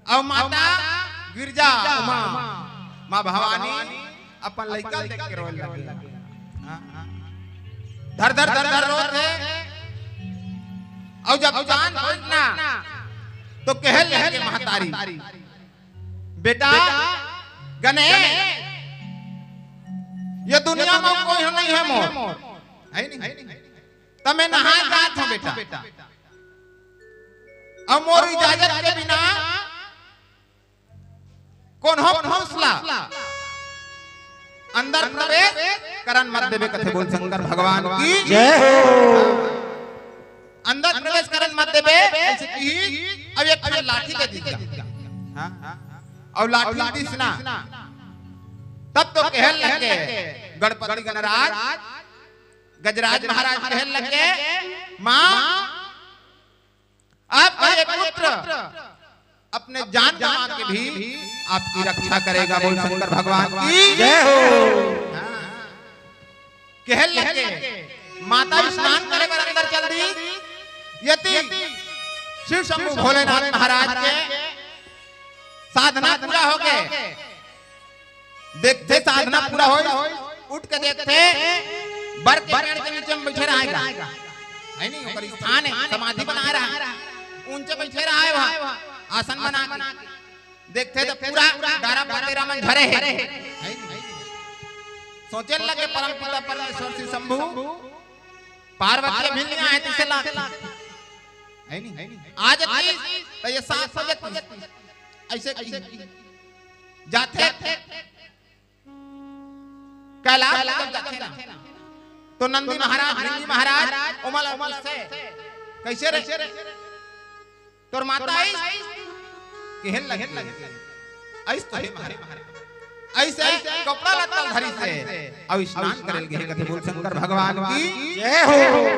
अउ माता गिरजा उमा, माँ भवानी अपन लइका देख के रोए लगे। हाँ, हाँ। धर धर धर धर रोत हे। अउ जब चांद फूटना तो कहे लगे महतारी, बेटा गने, ये दुनिया में कोई नहीं है मोर, है नहीं? त मैं नहाए जात हूँ बेटा। अउ मोर इजाजत के बिना कोनो पुरुष ला अंदर प्रवेश करन मत देबे कथे। बोल शंकर भगवान की जय हो। अंदर प्रवेश करन मत देबे, ऐसे की। अब एक ठन लाठी दे दीजिए। हाँ? अउ लाठी दिस ना, तब तो कहन लगे गणपति गणराज, गजराज महाराज कहन लगे, माँ, आपका ये पुत्र अपने जान गंवा के भी आपकी रक्षा करेगा। बोल शंकर भगवान की जय हो। हाँ। कहन लगे, माता स्नान करे बर अंदर चल दी। यति शिव शंभू भोलेनाथ महाराज के साधना पूरा हो गए। देखथे साधना पूरा होय, उठ के देखथे, बर के पेड़ के नीचे में बैठे रहे गा। है नहीं, ओकर स्थान है, समाधि बना रहा है। ऊंचे बैठे रहे वहाँ, आसन बना के। देखथे तो पूरा डारा पतेरा मन झरे है। है नहीं? सोचे लगे परम पिता परमेश्वर शिव शंभू, पार्वती अभी नहीं आए, तीसे लाग। है नहीं? आज तीस, तो ये सात बजे तीस। ऐसे की जाथे। कैलाश में जब जाथे ना, तो नंदी महाराज, नंदी महाराज, ओमन ला पूछथे, कैसे रे? तोर माता आइस? कहन लगे, आइस तो हे महाराज। अइसे कपड़ा लत्ता धरिस हे, अउ स्नान करे ल गे हे, कथे बोल शंकर भगवान की जय हो।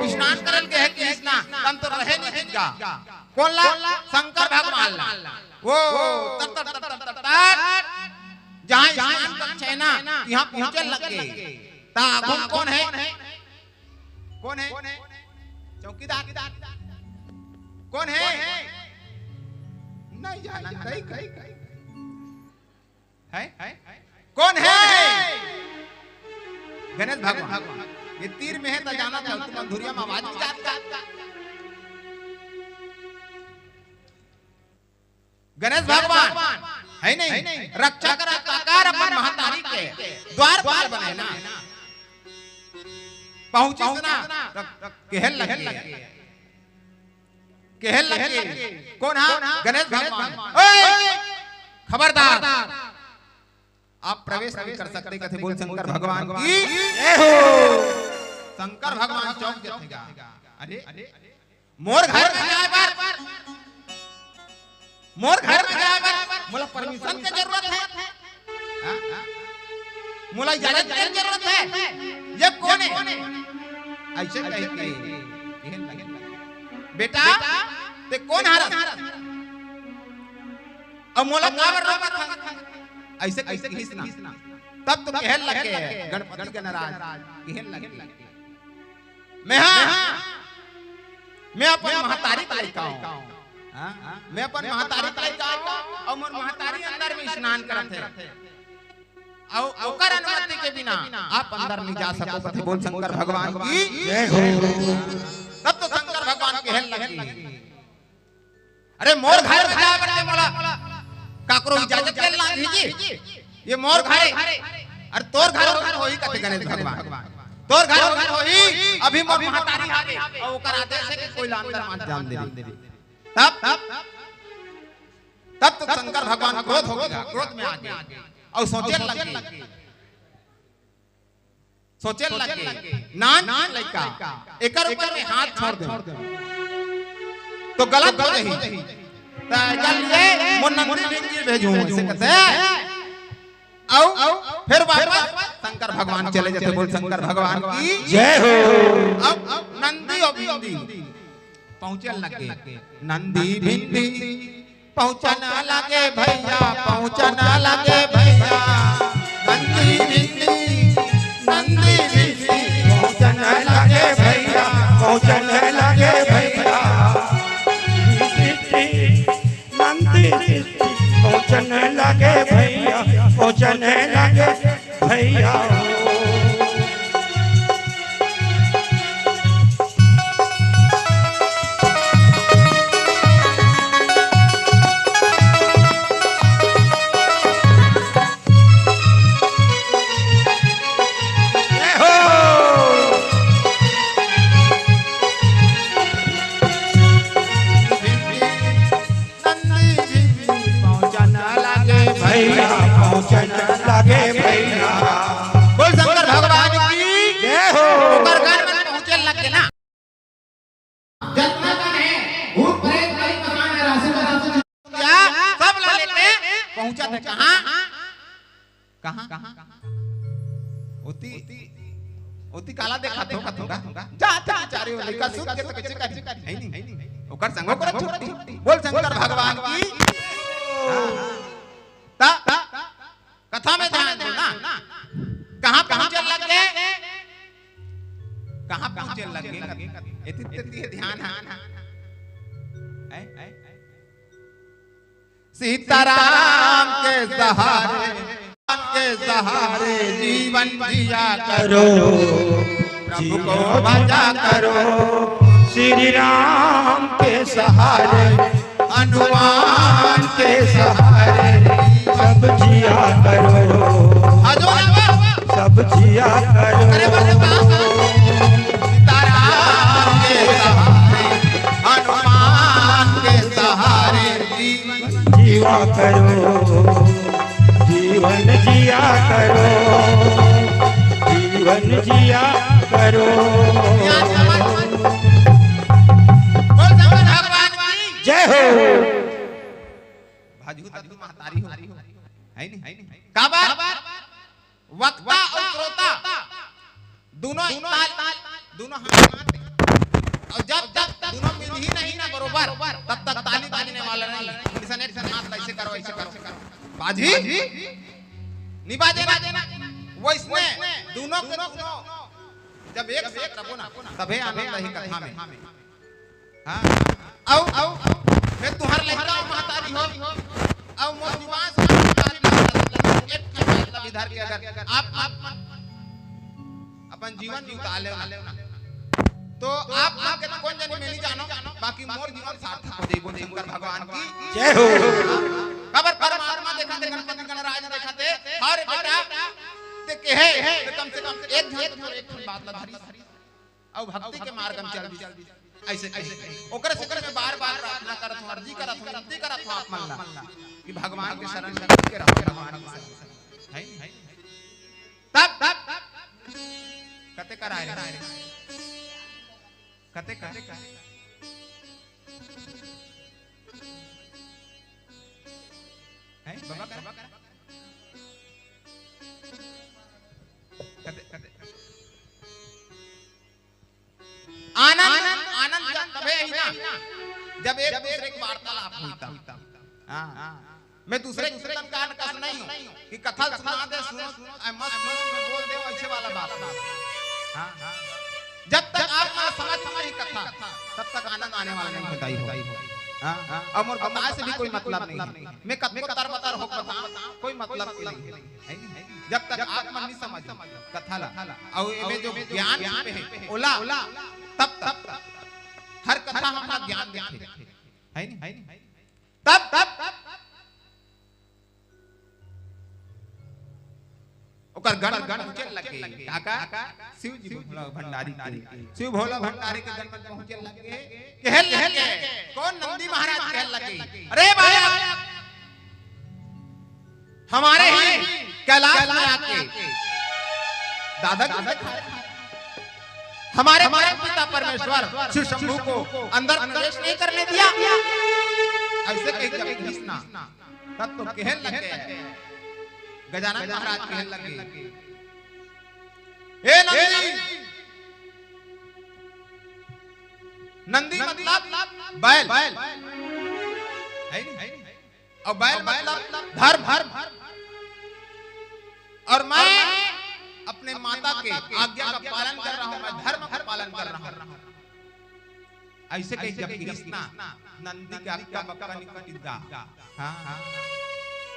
स्नान करे ल गे हे कि स्नान, तन तो रहे नहीं दिस गा। कोन ला? शंकर भगवान ला। वो तर, तर, तर, तर, तर, तर, जहाँ स्नान कक्ष हे ना, तिहाँ पहुँचे लग गे। त आगू म कोन हे? कोन हे? चौकीदार। कोन हे? नहीं जानन, नहीं, नहीं, नहीं। है? कोन हे? गणेश भगवान। ये तीर में हे त जानत हव, तुमन धुरिया म आवाज नहीं जात का? गणेश भगवान हे नहीं, रक्षा करत हे अपन महतारी के, द्वारपाल बने ना। पहुँचिस ना, त कहे लगे, कहे लगे, कोन हा? गणेश भगवान। ओए, खबरदार, आप प्रवेश नहीं कर सकते, कथे बोल शंकर भगवान की जय हो। शंकर भगवान चौंक जथे गा। अरे, मोर घर में जाए बर, मोर घर में जाए बर मोला परमिशन के जरूरत हे? हाँ? मोला इजाजत के जरूरत हे? ये कोन हे? अइसे कहे के, बेटा, ते कोन हरस? अउ मोला काबर रोकत हस? अइसे, अइसे कहिस ना। तब तो कहे लगे गणपति गणराज, कहे लगे, मैं हा, मैं अपन महतारी के लइका हूँ। हाँ? मैं अपन महतारी के लइका हूँ, अउ मोर महतारी अंदर में स्नान करत हे। अउ ओकर अनुमति के बिना आप अंदर नहीं जा सको, कथे बोल शंकर भगवान की जय हो। तब तो शंकर भगवान कहे लगे, अरे मोर घर में जाए बर ते मोला काकरो इजाजत के लागी जी? ये मोर घर हे। अरे तोर घर, घर होही, कथे गणेश भगवान। तोर घर, घर होही, अभी मोर महतारी हावे, अउ ओकर आदेश हे कि कोई ला अंदर मत जान दे। तब, तब तो शंकर भगवान क्रोध हो गे, क्रोध में आ गे, अउ सोचे लगे, सोचे लगे, नान लइका, एकर ऊपर में हाथ छोड़ दे, तो गलत हो जाही। त एकर लिए मोर नंदी भिंदी भेजहूँ, अइसे कथे। अउ, अउ फिर वापस शंकर भगवान चले जथे, बोल शंकर भगवान की जय हो। अब, अब नंदी अउ भिंदी पहुँचे लगे। नंदी भिंदी पहुँचन लगे भैया, पहुँचन लगे भैया। नंदी भिंदी, नंदी भिंदी पहुँचन लगे भैया, पहुँचन लगे भैया। नंदी भिंदी पहुँचन लगे भैया, पहुँचन लगे भैया। जय हो। नंदी भिंदी पहुँचन लगे भैया, पहुँचन लगे भैया। बोल शंकर भगवान की जय हो। ओकर घर में पहुँचे लगे ना। जतना कन हे, भूत प्रेत, कई मकान हे, राशन, राशन, या सब ला लेके पहुँचत हे कहाँ? कहाँ? ओती, ओती काला देखत हो, कथों का? जा, जा, बेचारे वो लइका सुत के तो कइसे करी? हे नहीं? ओकर संग ओकर छुट्टी। बोल शंकर भगवान की। हाँ। ता, कथा में ध्यान दो ना। कहाँ पहुँचे लगे? कहाँ पहुँचे लगे? एती, एती ध्यान हे। हैं? सीताराम के सहारे, के सहारे जीवन जिया करो, प्रभु को भजा करो। श्री राम के सहारे, हनुमान के सहारे सब जिया करो। आ जाओ, आ जाओ। सब जिया करो। अरे बाप रे बाप। सीताराम के सहारे, हनुमान के सहारे जीवन जिया करो, जीवन जिया करो, जीवन जिया करो। बोल शंकर भगवान की जय हो। भाजू तब महतारी हो। है नहीं? काबर? वक्ता अउ श्रोता दुनों एक ताल, दुनों हाथ। अउ जब तक दुनों मिलही नहीं ना बरोबर, तब तक ताली बाजने वाला नहीं। अइसन एक ठन हाथ ऐसे करो, ऐसे करो, बाजही? नहीं बाजे ना। वइसने दुनों के दुनों जब एक साथ रहो ना, तभे आनंद आही कथा में। हाँ। अउ, अउ, मैं तुहर लइका महतारी हो, अउ मोर जुबान से एक ठन बात ला भी धर के अगर आप, आप अपन जीवन बिता लेव ना, तो आप, आप के कोन जनी मैं नहीं जानव, बाकी मोर जीवन सार्थक हो जाई। बोल शंकर भगवान की जय हो। काबर परमात्मा देखथे, गणपति गणराज देखथे, अरे बेटा, ते कहे, ते कम से कम एक झन तो एक ठन बात ला धरी। अउ भक्ति के मार्ग में चल दी। ऐसे, ऐसे, ओकरे से मैं बार-बार प्रार्थना करत हूँ, अर्जी करत हूँ, विनती करत हूँ आप मन ला कि भगवान के शरण में के रहो, भगवान के शरण में। है? तब, तब, कते कराए रे? कते कर? हैं? बाबा कर? कते, कते। आनंद, आनंद जब तभे ही ना, जब एक दूसरे के वार्तालाप होई तब। हाँ। मैं दूसरे कीर्तनकार कस नहीं हूँ कि कथा सुना दे, सुनो, सुनो, ऐ मस्त, मस्त में बोल दे, ऐसे वाला बात नहीं। हाँ। जब तक आप ना समझ, समझ कथा, तब तक आनंद आने वाला नहीं बताई हो। हाँ। और मोर बताए से भी कोई मतलब नहीं है। मैं कतको तर बतर हो बता, कोई मतलब नहीं है। जब तक आप मन नहीं समझ कथा ला, अउ एमे जो ज्ञान छुपे हे, ओला, तब, तब, हर कथा हमला ज्ञान देथे, है नहीं? तब, तब, ओकर गण, गण पहुंचे लगे। काका? शिव जी भोला भंडारी के, शिव भोला भंडारी के गण मन पहुंचे लगे। कहे लगे, कौन? नंदी महाराज कहे लगे, अरे भाई, हमारे ही कैलाश में आके दादा जी दिखा रहे हैं। हमारे परम पिता परमेश्वर शिव शंभू को अंदर प्रवेश नहीं करने दिया। ऐसे कह जब घिसना, तब तो कहे लगे, गजानन महाराज कहे लगे, "हे नंदी, नंदी मतलब बैल, है नहीं? और बैल मतलब धर्म, धर्म। और मैं अपने माता के आज्ञा का पालन कर रहा हूँ, मैं धर्म का पालन कर रहा हूँ।" ऐसे कही जब कृष्णा नंदी के अक्का बक्का निकल गा। हाँ, हाँ।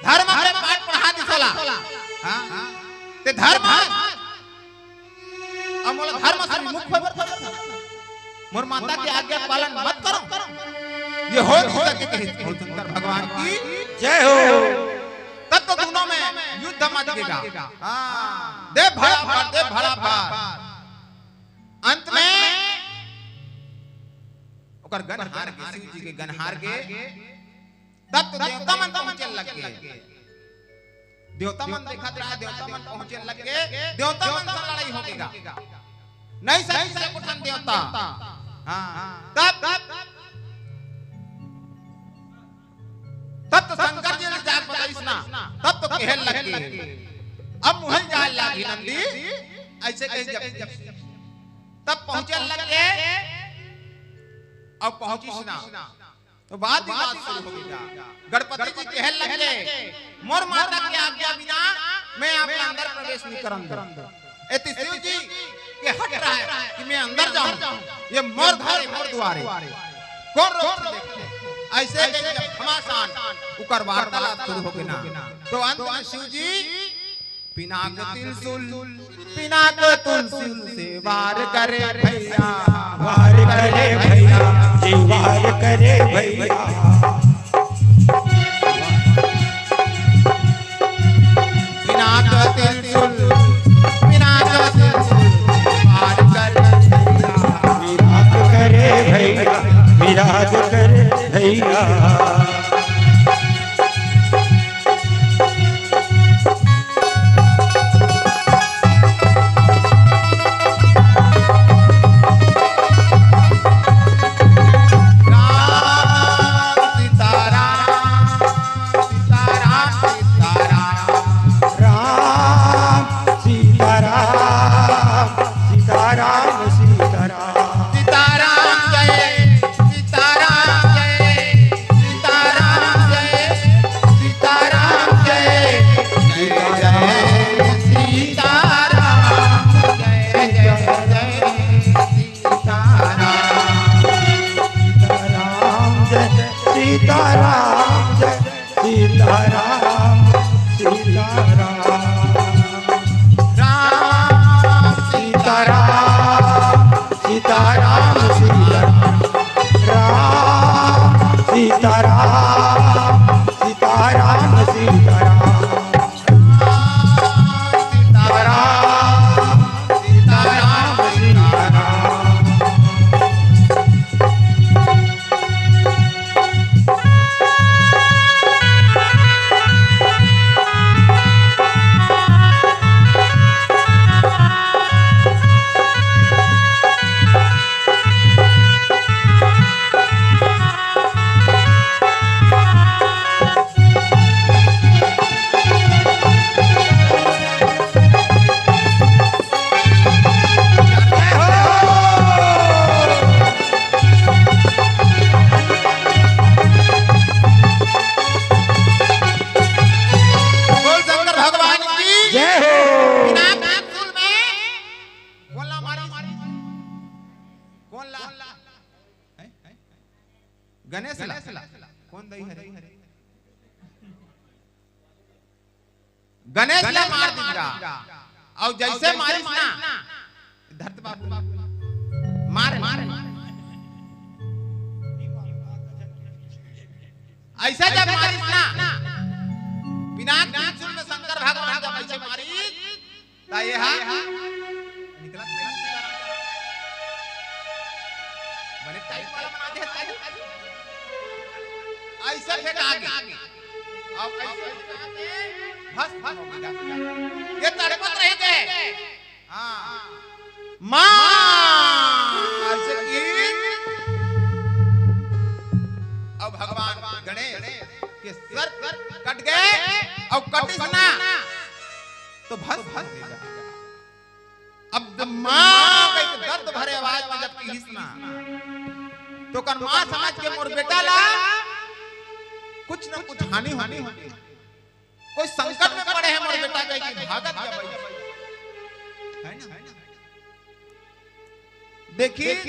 धर्म के पाठ पढ़ा दिस ओला। हाँ, हाँ। ते धर्म, अब मोला धर्म से विमुख होय बर, मोर माता के आज्ञा पालन मत करो। ये हो नहीं सके, कहे बोल शंकर भगवान की जय हो। तब तो दोनों में युद्ध मच गया। हाँ, दे भड़ा भर, दे भड़ा भर। अंत में ओकर गन हार के, शिव जी के गन हार के, तब तो देवता मन पहुंचे लग गए। देवता मन देखत रहा, देवता मन पहुंचे लग गए, देवता मन से लड़ाई हो गया। नहीं सही से उठन देवता। हाँ, तब, तब तब तो शंकर जी ने जाके बताइस ना, तब तो कहे लग गए, "अब मुहल जाए लागी नंदी।" ऐसे कही जब, तब पहुंचे लग गए, अब पहुंचिस ना, तो बात ही बात शुरू हो गया। गणपति जी कहे लग गए, "मोर माता के आज्ञा बिना मैं आप अंदर प्रवेश नहीं करन दूं।" एती शिव जी के हट रहा है कि मैं अंदर जाऊं, ये मोर घर है, मोर दुआरे, कौन रोक सकते? ऐसे के जब घमासान उकर वार्तालाप शुरू हो गया ना, तो अंत में शिव जी पिनाक त्रिशूल, पिनाक त्रिशूल से वार करे भैया, वार करे भैया, जी वार करे भैया। पिनाक त्रिशूल, पिनाक त्रिशूल, वार करे भैया। विराज करे भैया, विराज करे भैया। राम सीताराम, सीताराम, सीताराम। राम सीताराम। सीताराम जय, सीताराम जय, सीताराम जय, सीताराम जय, जय जय सीताराम, जय जय जय सीताराम। सीताराम जय, सीताराम जय, सीताराम, सीताराम। राम सीताराम, सीताराम, सीताराम। राम सीताराम, सीताराम, सीताराम। सीताराम, सीताराम, सीताराम। बोल शंकर भगवान की जय हो। बिना त्रिशूल में कौन ला मारिस? कौन ला? हैं? गणेश ला। कौन दई हरे? गणेश ला मार दिस गा। अउ जइसे मारिस ना, धरत बाबू, मार, मार। अइसे जब मारिस ना, पिनाक त्रिशूल में शंकर भगवान जब अइसे मारिस, त ये हा निकलत नहीं। बने टाइम वाला बना दे, टाइम। अइसे फेंका गे। अब अइसे फेंका गे, भस्म हो गे। ये तड़पत रहिथे। हाँ। माँ, अइसे कि अब भगवान गणेश के सर कट गे, अउ कटिस ना, तो भस्म हो गे। अब जब माँ कहिके दर्द भरे आवाज में जब किहिस ना, तो ओकर माँ समझ के मोर बेटा ला कुछ न कुछ हानि होही, कोई संकट में पड़े हे मोर बेटा कहिके भागत गे बइठिस। है ना? देखिस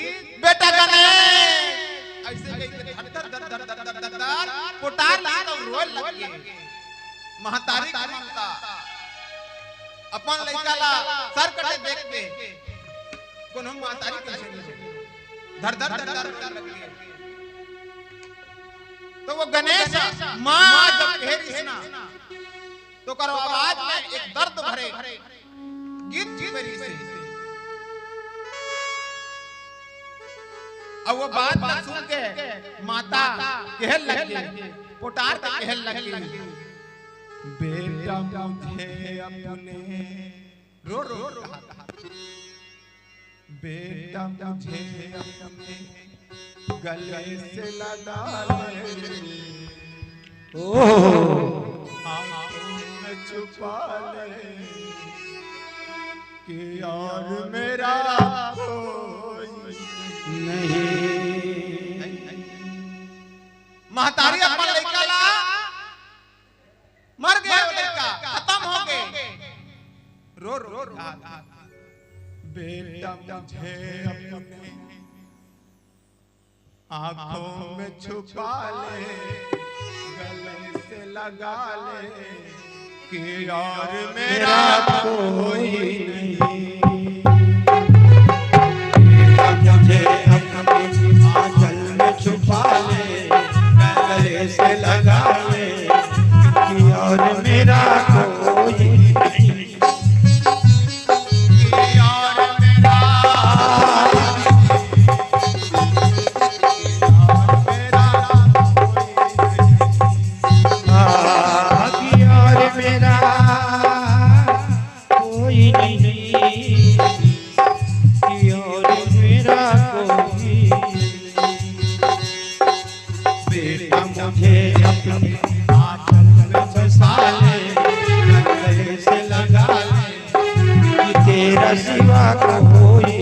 बेटा गणेश अइसे कहिके धर धर धर धर धर धर धर धर पोटार ला तो रोए लग गे। महतारी के ममता, अपन लइका ला सर कटे देख के कोनो महतारी कइसे नहीं धर धर धर धर रोए लग गे। तो वो गणेश माँ जब कहे रिहिस ना, तो ओकर आवाज में एक दर्द भरे गीत जी करिस। अब वो बात ला सुन के माता कहे लग गे, पोटार के कहे लग गे, बेटा मुझे अपने रो रो रो। बेटा मुझे अपने गले से लगा ले, ओह। आंखों में छुपा ले कि और मेरा कोई नहीं। महतारी अपन लइका ला मर गे वो लइका, खतम हो गे। रो रो रो। बेटा मुझे अपने आंखों में छुपा ले, गले से लगा ले कि और मेरा कोई नहीं। बेटा मुझे अपने आंचल में छुपा ले, गले से लगा ले कि और मेरा कोई नहीं। कि और मेरा, कि और मेरा कोई नहीं। आ, कि और मेरा कोई नहीं, कि और मेरा कोई नहीं। बेटा मुझे अपने आंचल में बसा ले, गले से लगा ले, कि तेरा सिवा कोई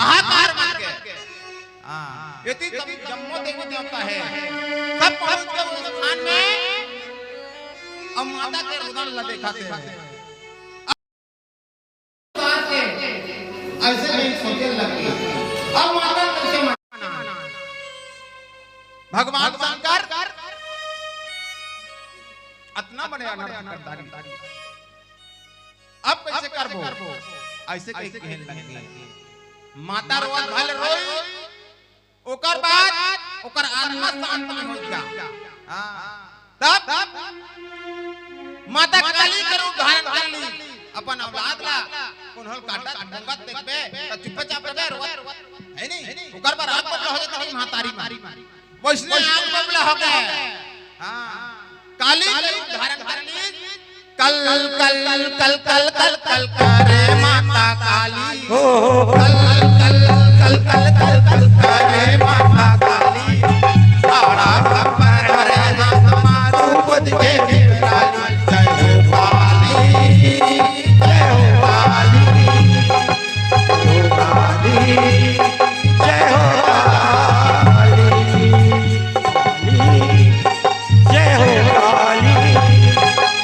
हाहाकार मच गे। हाँ, एती जम-, जम्मो देवी देवता हे, सब पहुंच के उस स्थान में, अब माता के रुदन ला देखत हे। अइसे नहीं सोचे लगे, अब माता कइसे माना? भगवान शंकर अतना बड़े अनर्थ करदारी। अब कइसे करबो? अइसे कहि कहे लगे। माता रोवत भले रोई, ओकर बाद ओकर आत्मा शांत नहीं होइस गा। हाँ। तब माता काली के रूप धारण कर ली, अपन औलाद ला, कोनो ल काटत भोंकत देखबे, त चुपचाप रहिबे, रोवत, हे नहीं? ओकर बर आग बबला हो जात हे महतारी म। वइसने आग बबला हो गे। हाँ। काली के रूप धारण कर ली। कल, कल, कल, कल, कल, कल, कल, करे माता काली। हो, हो, हो। कल, कल, कल, कल, कल, कल, करे माता काली। साड़ा खप्पर करे हाथ मा रूप दिखे बिकराली। जय हो काली, जय हो काली। जय हो काली, जय हो काली,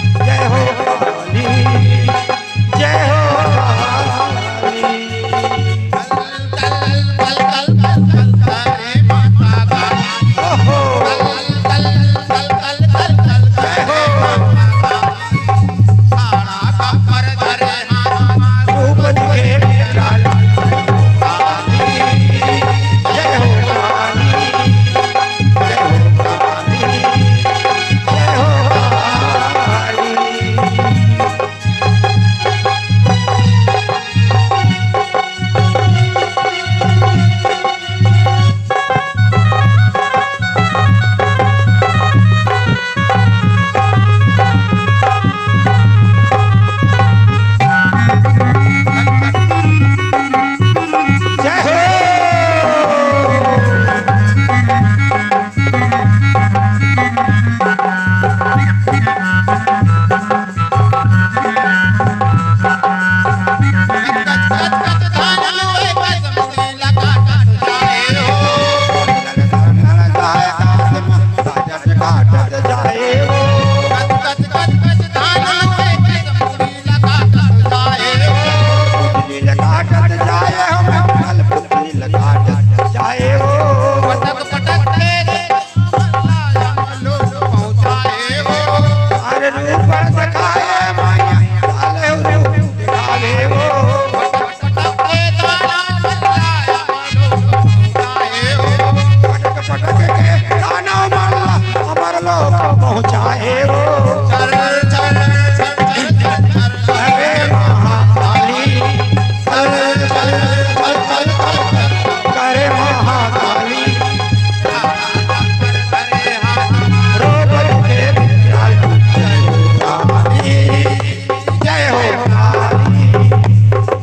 जय हो काली, जय हो काली, जय हो काली। ओहो। जय हो काली, जय हो काली,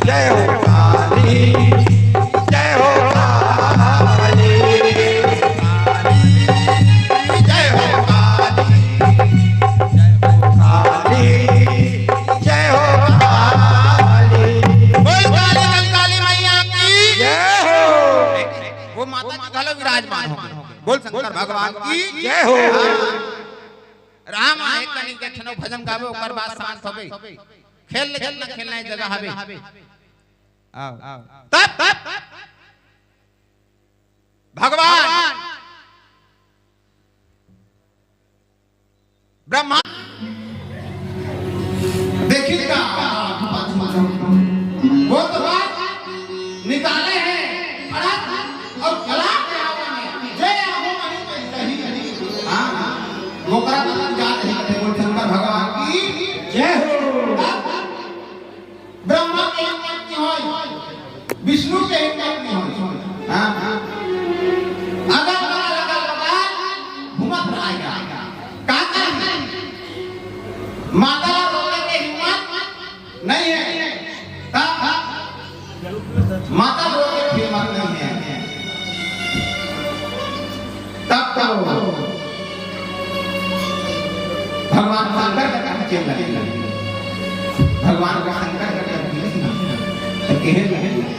जय हो काली, जय हो काली, जय हो काली, जय हो काली। बोल काली कंकाली मैया की जय हो। वो माता जी घलो विराजमान हो। बोल शंकर भगवान की जय हो। राम आहे कनिक एक ठन भजन गावे, ओकर बाद शांत होबे। खेल ले, जितना खेलना हे जगह हवे। आओ। तब, तब भगवान ब्रह्मा देखी का वो तो बात निकाले हे, खड़ा अउ चला के आवे हे। जय आगो मनी कही कही। हाँ, हाँ। ओकरा तरफ जात हे, बोल शंकर भगवान की जय हो। ब्रह्मा के हिम्मत नहीं होय, विष्णु के हिम्मत नहीं होय। हाँ, हाँ। अगल बगल, अगल बगल घूमत रहेगा। का करी? माता ला रोके के हिम्मत नहीं है। तब माता रोके के हिम्मत नहीं है। तब तो भगवान शंकर का कहना चाहिए। भगवान का शंकर का कहना चाहिए। तो कहे नहीं।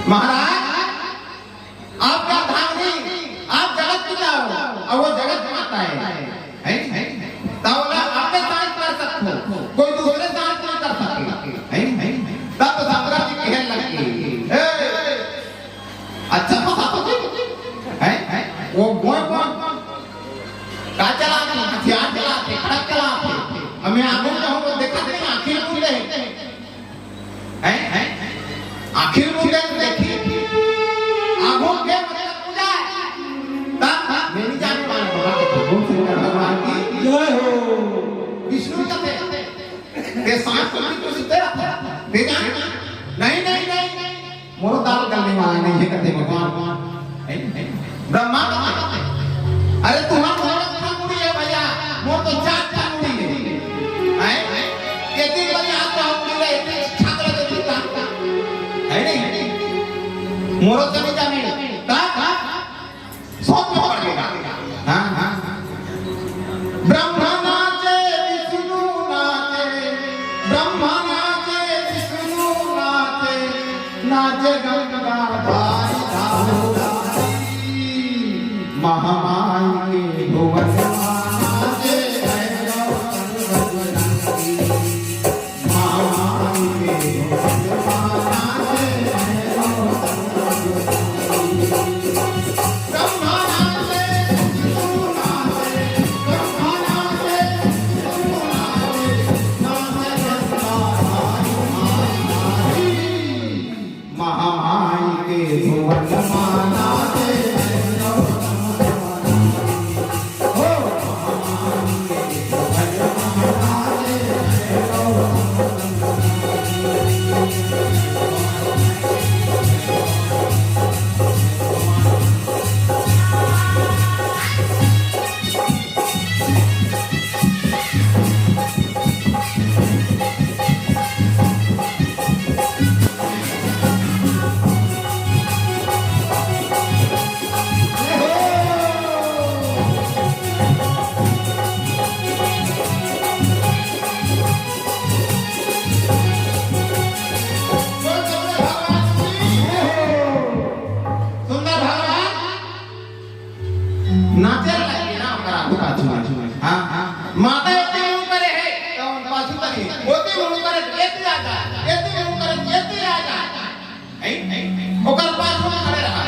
महाराज, आप का धाम नहीं, आप जगत पिता हो, अउ वो जगत माता हे, हे? त ओला आपे शांत कर सकथो, कोई दूसरे शांत नइ कर सके, हे? तब तो शंकर जी कहे लगे, "ए, अच्छा फंसा तो जी, हे? वो बोए बोए का चलाथे, हथियार चलाथे, खड़ग चलाथे, अब मैं आगू जाहूं तो देखा थे आंखी मूंद ले।" हैं? हैं? आंखी मूंद के देखही, आंखों के मतलब पूजा है। तब मैं नहीं जाने वाला बाबा के भगवान शंकर भगवान की जय हो। विष्णु का थे, ते सांस को भी कुछ तेरा था, ते जान? नहीं, नहीं, नहीं, नहीं। मोरो दाल गलने वाला नहीं है, कहते भगवान। हैं? हैं? ब्रह्मा कहते, "अरे तुम्हार तो एक ठा मुड़ी है भैया, मोर तो चार ठा मुड़ी है।" हैं? ये दिन भैया आप तो हम मुड़ी है, इतने छात्र के दिन का। है नहीं? मोरो चली जाने। ता, ता, सोच में पड़ गया। हाँ, हाँ, हाँ। ब्रह्मा नाचे, विष्णु नाचे, ब्रह्मा नाचे, विष्णु नाचे, नाचे गंगाधारी धारी। महामाई के भुवन नाचे भैरव संग बजरंगी। सुंदर भगवान नाचे लगे ना, ओकर आगू पाछू। हाँ, हाँ। माता एती मुंह करे हे, त पाछू तरी। ओती मुंह करे, एती आ जा। एती मुंह करे, एती आ जा। हैं? ओकर पाछू में खड़े रहा।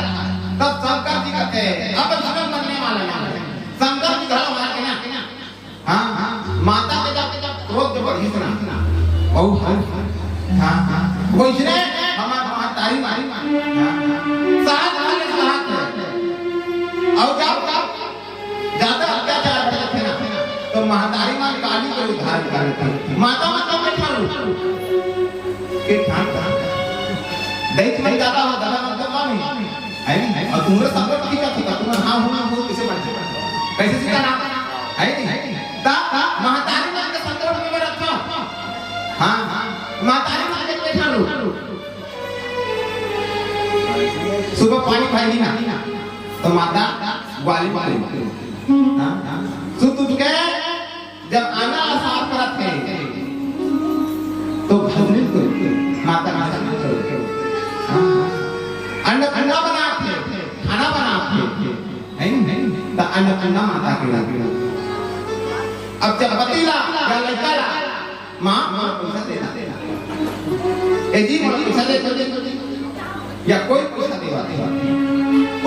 तब शंकर जी कहते, "अब भजन करने वाला ना है।" शंकर जी घलो मार के ना। हाँ, हाँ। माता के जब, जब क्रोध जब बढ़िस ना, बहुत है। हाँ, हाँ। वइसने हमार महतारी मारी। हाँ, हाँ। साथ वाले साथ है। अउ जब, जब ज्यादा अत्याचार करथे ना, तो महतारी मन काली के रूप धारण कर लेथे। माता मन तो मैं ठान लूं। के ठान, ठान। देख, नहीं दादा हो, दादा मन तो कम ही। है नहीं? अउ तुम्हरे संकट की क्या थी? तुम्हरे हाँ, हूँ, हूँ, किसे बन, कैसे सीता नाम? है नहीं? ता, ता, महतारी मन के संकट में रखो। हाँ, हाँ। महतारी मन के बैठा लो। सुबह पानी खाई ना, तो माता ग्वाली वाली। हाँ, हाँ। सुत उठ के जब आंगन ला साफ करत हे, तो भजनी करो, माता भजनी करो। हाँ, हाँ। अन्न, अन्न बनात हे, खाना बनात हे, है नहीं? तो अन्नपूर्णा माता के लगे। अब जब पति ला या लड़का ला, माँ, माँ, पैसा देना, देना। ए जी, माँ, पैसा दे, दे, दे, दे। या कोई पैसा देवा, देवा।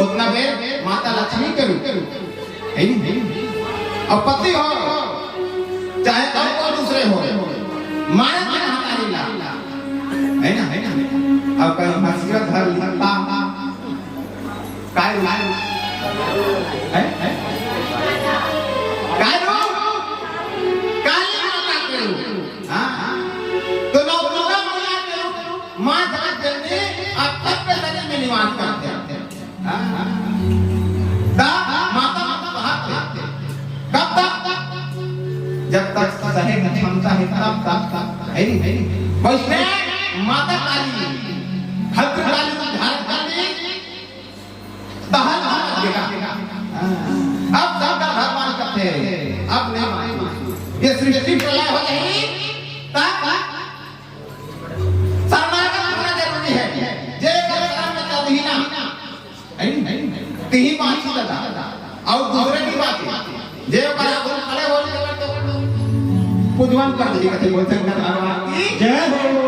उतना बेर माता लक्ष्मी के रूप, है नहीं? अब पति हो, चाहे अब कोई दूसरे हो, मारे तो महतारी ला, है ना, है ना? अब कहीं हंसिया घर लिखता, काय रूप? हैं? हैं? काय रूप? काली माता के रूप। हाँ, हाँ। तो नौ दुर्गा मैया के रूप, माँ जात जननी, आप सबके शरीर में निवास करते हैं। हाँ, हाँ। दा, माता, माता बाहर थे। कब तक? जब तक सहे की क्षमता है, तब तक। है नहीं? वैष्णव माता काली, भद्रकाली रूप धारण कर ली, दहन हो गया। अब शंकर भगवान कहते हैं, अब नहीं मानते। ये सृष्टि प्रलय हो गई, तब शरणागत होना जरूरी है। जे अगर शरण में तिही बाँचही दादा, अउ दूसरे नइ बाँचही। जे ओकर आगू खड़े हो, पूजवन कर दिही, कथे बोल शंकर भगवान की जय हो।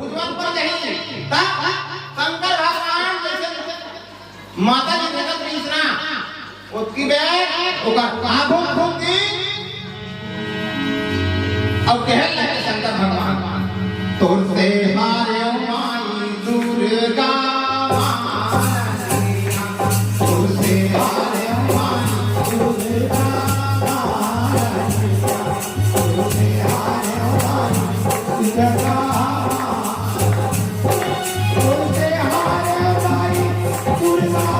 पूजवन कर दिही, त शंकर भगवान जइसे माता जी देखत रहिस ना, ओतकी बेर ओकर आँख फूट गे, अउ कहे लगे शंकर भगवान, "तोर से हारेंव माई दुर्गा महारानी, तोर से हारेंव माई दुर्गा महारानी, तोर से हारेंव माई दुर्गा।"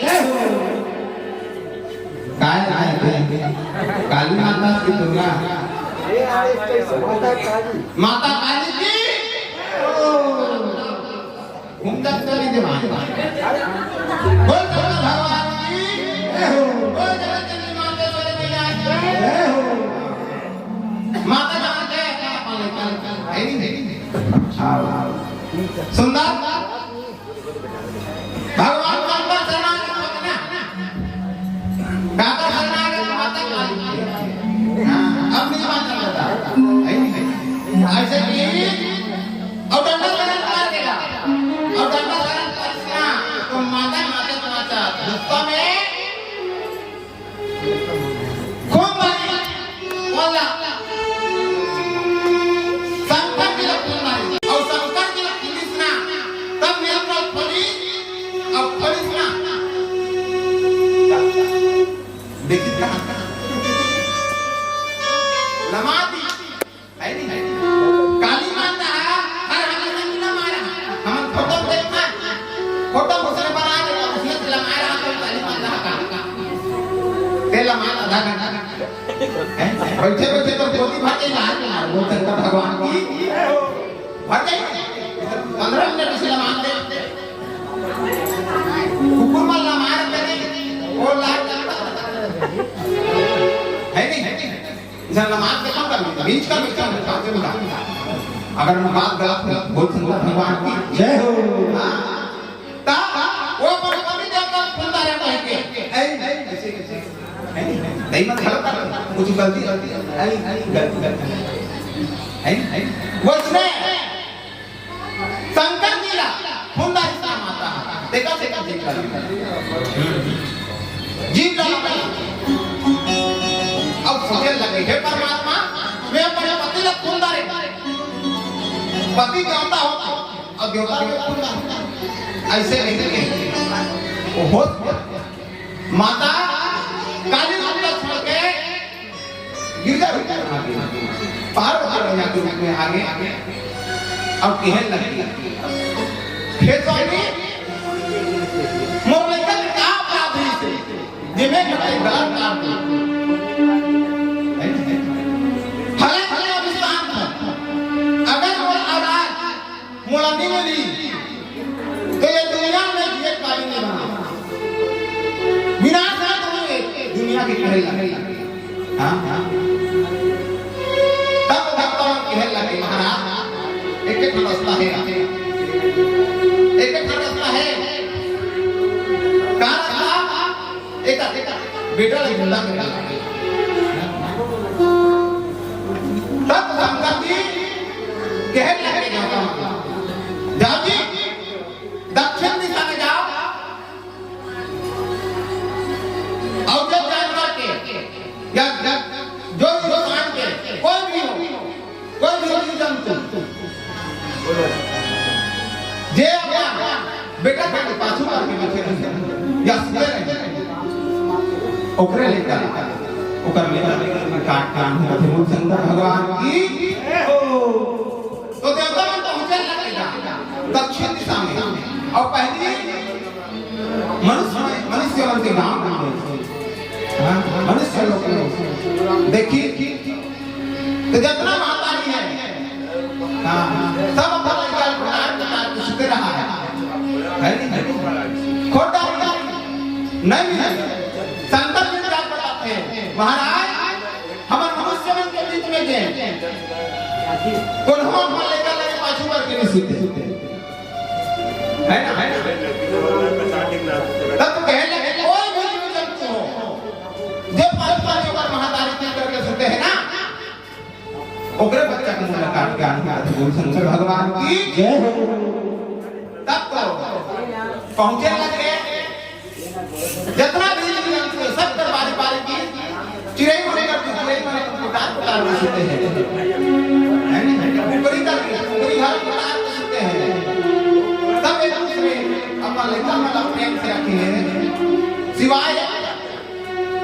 काय, काय, काय? काली माता की दुर्गा? माता काली की? घूम तक चली दे माता। बोल शंकर भगवान की। बोल जगत जननी माता सरस्वती मैया की। माता का है नहीं? सुंदर। भगवान शंकर शरणागत होत ना, काका शरणागत माता काली। हाँ, अब नहीं बात करता। ऐसे कि अब डंडा शरण कर देगा, अब डंडा शरण कर देगा, तो माता, माता, माता, गुस्सा में खून मारी, वाला। शंकर जी ला खून मारी। अउ शंकर जी ला पुलिस ना, तब मेरे को पुलिस, अब पुलिस ना। देखिए कहाँ, कहाँ। लमाती। है नहीं? काली माता हर हालत में ना मारा। हम फोटो देखना, फोटो उसने बना दे, उसने लमारा तो काली माता का। ते लमारा आधा घंटा। हैं? बैठे बैठे तो गोदी भर के लाल मार, वो शंकर भगवान की भर जाए। पन्द्रह मिनट इसे लमान दे। कुकुर मल लमार करे, वो लाल है नहीं? इधर नमाज खत्म कर ली, बीच का, बीच का, बीच का, बीच का। अगर मैं बात गलत हूँ, बोल शंकर भगवान की जय हो। हाँ। ता, वो पर पति देवता फुलदारे कह के, ऐ, ऐ, ऐसे, ऐसे, ऐ, नहीं, मत गलत कर, कुछ गलती, गलती, ऐ, ऐ, गलती, गलती, ऐ, ऐ, वो इसने शंकर जी ला फुंदा इसका माता है। देखा, देखा, देखा। जीव ला लगा। अब सोचे लगे, "हे परमात्मा, मैं अपने पति ला फुंदा रे।" पति देवता होता, अब देवता में फुंदा। ऐसे नहीं, नहीं। वो होत माता काली रूप ला छोड़ के गिरजा रूप में आ गे, पार्वती मैया के रूप में आ गे। अब कहन लगी, "हे स्वामी, मोर लइका के का अपराध होइस हे, जे मैं घर के गला काट दूं?" हालांकि अब शांत है, अगर मोर औलाद मोला नहीं मिली, तो ये दुनिया में जिए काबिल नहीं बना। विनाश ना तो ये दुनिया की कहला। हाँ, हाँ। तब भगवान कहला कि महाराज, एक एक रास्ता है, एक एक रास्ता है। का रास्ता? एक, एक बेटा ला जिंदा कर। तब शंकर जी कहने लगे, "जाओ जी, दक्षिण दिशा में जाओ, और जब जानवर के या, या जो इंसान के कोई भी हो, कोई भी जीव जंतु, जे अपन बेटा के पाछू करके बैठे रहिथे, या सुते रहिथे, ओकरे लेकर, ओकर लेकर काट के आनहूं।" बोल शंकर भगवान की जय हो। तो देवता मन पहुंचे लगे दक्षिण दिशा में, और पहली मनुष्य, मनुष्य मन के गांव में, हाँ, मनुष्य लोग में देखी तो जितना महतारी है, हाँ, सब अपना लड़का को लाड़ प्यार से सुते रहा है। है नहीं? खोटा नहीं है। शंकर जी क्या बताते हैं? महाराज, हमर मनुष्य मन के बीच में जे कोनो हमर लड़का लगे पाछू करके नहीं सुते। है ना? है ना? तब तो कहे लगे, कोई भी जीव जंतु हो, जे पाछू पाछू ओकर महतारी के करके सुते है ना, ओकरे बच्चा के मुंह काट के आनहूं। बोल शंकर भगवान की जय हो। तब तो पहुंचे लगे, जितना भी सब कर बारी बारी की चिड़ै मन कर, चिड़ै मन कर उतार उतार के सुते हैं। है ना? ऊपरी कर, ऊपरी घर उतार के सुते हैं। तब एक दूसरे अपना लड़का वाला प्रेम से रखे हैं। सिवाय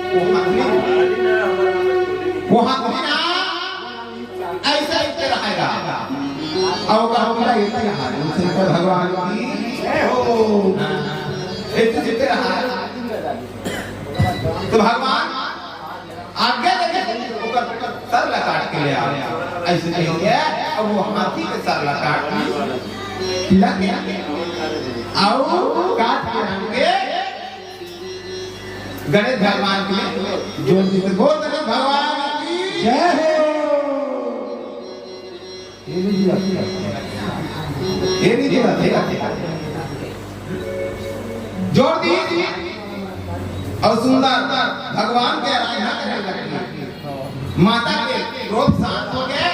वो हथनी, वो हथनी ना ऐसा इतने रहेगा। और ओकर ओकरा इतने रहा, शंकर भगवान की जय हो। हाँ, ऐसे जितने रहा। भगवान आज्ञा देके ओकर सर ला काट के ले आ, ऐसे कहिके, अब वो हाथी के सर ला काट के लगे, अउ काट के लान के गणेश भगवान के जोर दीस। बोल गणेश भगवान की जय हो। ये भी दिया, ये भी दिया, दिया, दिया। जोर दीस अउ सुंदर भगवान के आराधना करे लगे। माता के क्रोध शांत हो गे,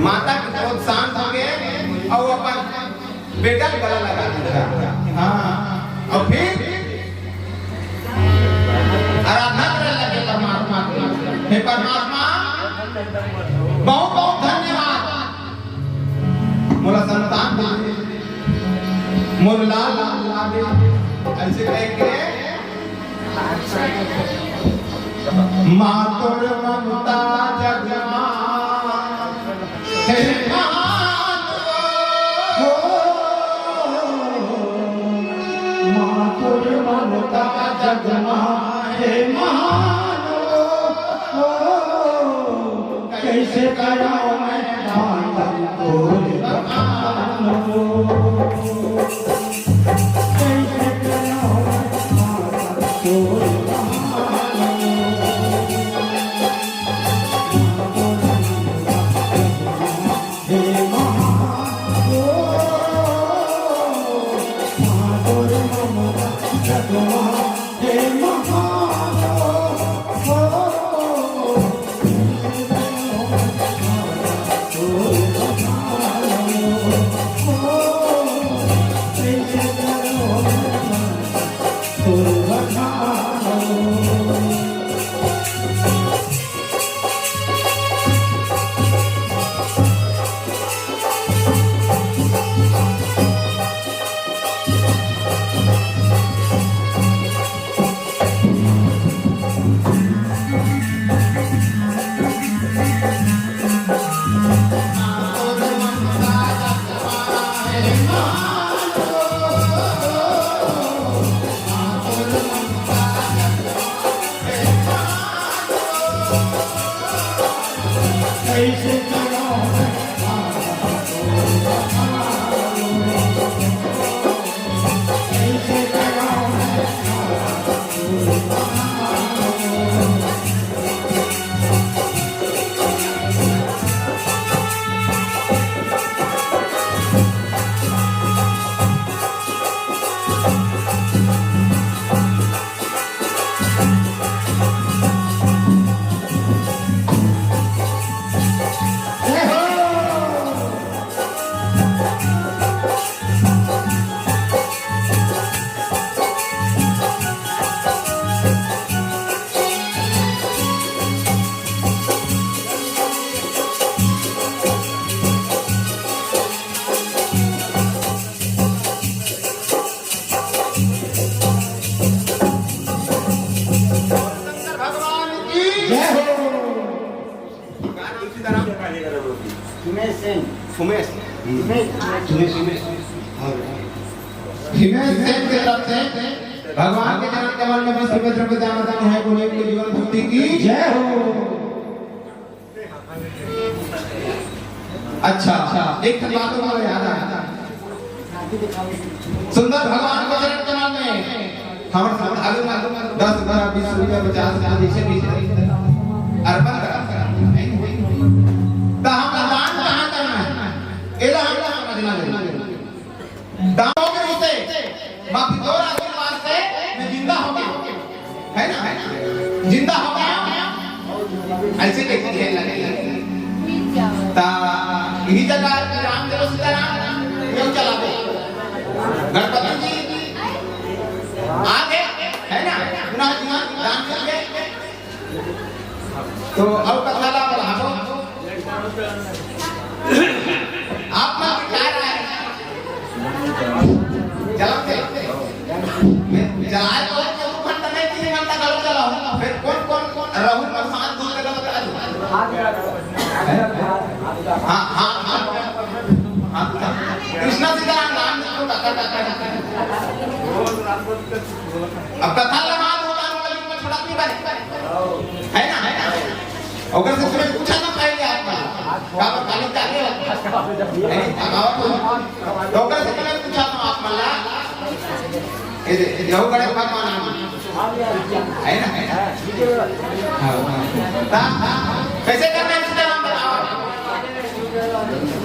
माता के क्रोध शांत हो गे, अउ अपन बेटा के गला लगा दिस। हाँ, अउ फिर आराधना करे लगे परमात्मा के। हे परमात्मा, बहुत बहुत धन्यवाद, मोला संतान दे, मोर लाल लाल दे, ऐसे कहिके। माँ तोर ममता जग माँ, हे महान हो। माँ तोर ममता जग माँ, हे महान हो। कैसे करो मैं माता तोर बखान हो। शंकर भगवान की जय हो। का नाम सीताराम? सुमेश सेन। सुमेश। सुमेश, सुमेश। हिमेश सेन के तरफ से भगवान के चरण कमल में बस पवित्र पिता माता ने है बोले के जीवन भक्ति की जय हो। अच्छा, एक ठन बात मोला याद आया। सुंदर भगवान के चरण कमल में हमर श्रद्धालु मन दस, बारह, बीस रुपया, पचास रुपया जैसे भी अर्पण करत हे। त हमला दान कहाँ करना हे? एला हमला समझना जरूरी हे। दानों के रूप से, बाकी तोर आशीर्वाद से मैं जिंदा हो गया। है ना? है ना? जिंदा हो गया। ऐसे कैसे ढेर लगे? ता यही जगह राम चलो सीताराम, क्यों चला दे? गणपति जी आ गए, है ना? पुनः जीवन दान कर गए। तो अब कथा ला बढ़ाबो। आप मन के का राय हे? चलाओ, चलाओ। मैं चलाए तो दू घंटा नहीं, तीन घंटा घलो चलाओ। फिर कौन, कौन, कौन रहू प्रसाद दूध लगा बता दो। हाँ, हाँ, हाँ। हाँ, कृष्णा सीताराम नाम, काका, काका। अब कथा लगा दो, तार वाला बीच में छोड़ा नहीं बने। है ना, है ना? ओकर से तुमने पूछा ना पहले आप वाला। का वो खाली चाले हो? नहीं, थकावट हो। तो ओकर से तुमने पूछा ना आप वाला। ये दे, ये हो बड़े भगवान आप। है ना, है ना? हाँ, हाँ। ता, ता, कैसे करना है इसका नाम बताओ।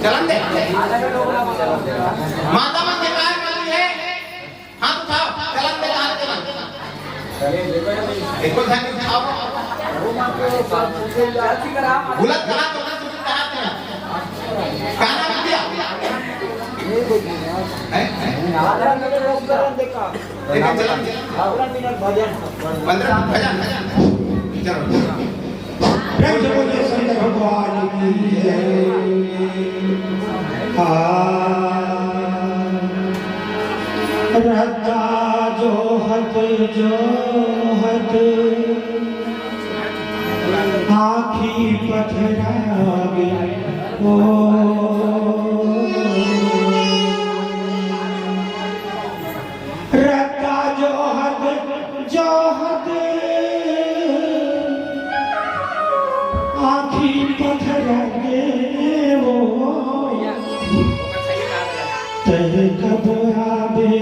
चलन दे। माता मन के काय वाली है? हाथ उठाओ, चलन दे, हाथ चलन। एको ध्यान उठाओ। बुलंद कहा तो ना, सुनित कहा तो ना। कहा ना विद्या? हैं? हैं? एक चलन दे। पंद्रह भजन, भजन। चलो, चलो। प्रेम से बोलिए शंकर भगवान की जय। आ, रता जोहत जोहत आँखी पथरावे ओ। रता जोहत जोहत आँखी पथरावे ओ। तह कब आबे,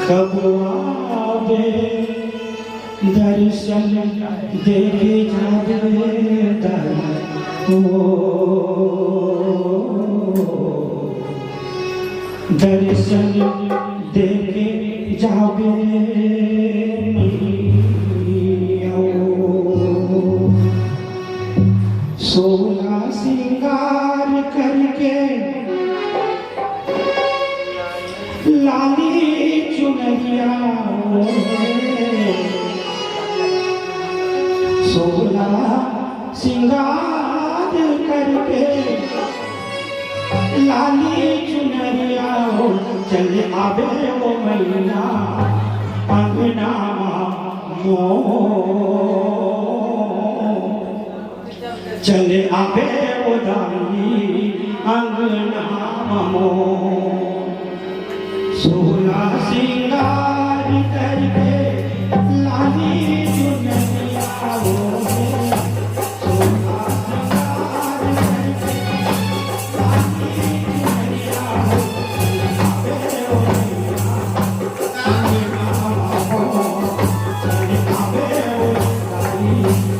कब आबे, दर्शन देके जाबे दाई ओ। दर्शन देके जाबे मैया ओ। सोला सिंगार करके लाली चुनरिया ओढ़े, सोला सिंगार करके लाली चुनरिया ओढ़, चल आबे ओ मैया अंगना मोर। चल आबे ओ दाई अंगना मोर। सोला सिंगार करके लाली चुनरिया ओढ़े। सोला सिंगार करके लाली चुनरिया ओढ़े।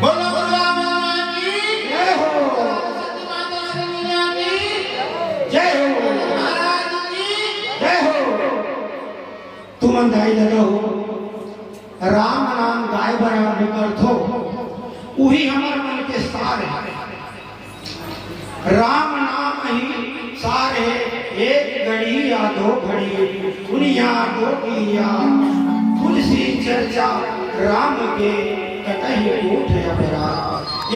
बोलो, बोलो, बोलो, की जय हो। सती माता रानी की जय हो। महाराज की जय हो। तुमन दाई ददा हो, राम नाम गाय बर आरंभ करथो, उही हमर मन के सार हे। राम नाम ही सार हे, एक घड़ी या दो घड़ी, दुनिया दो की या, तुलसी चर्चा राम के, कटही कोट अपराध।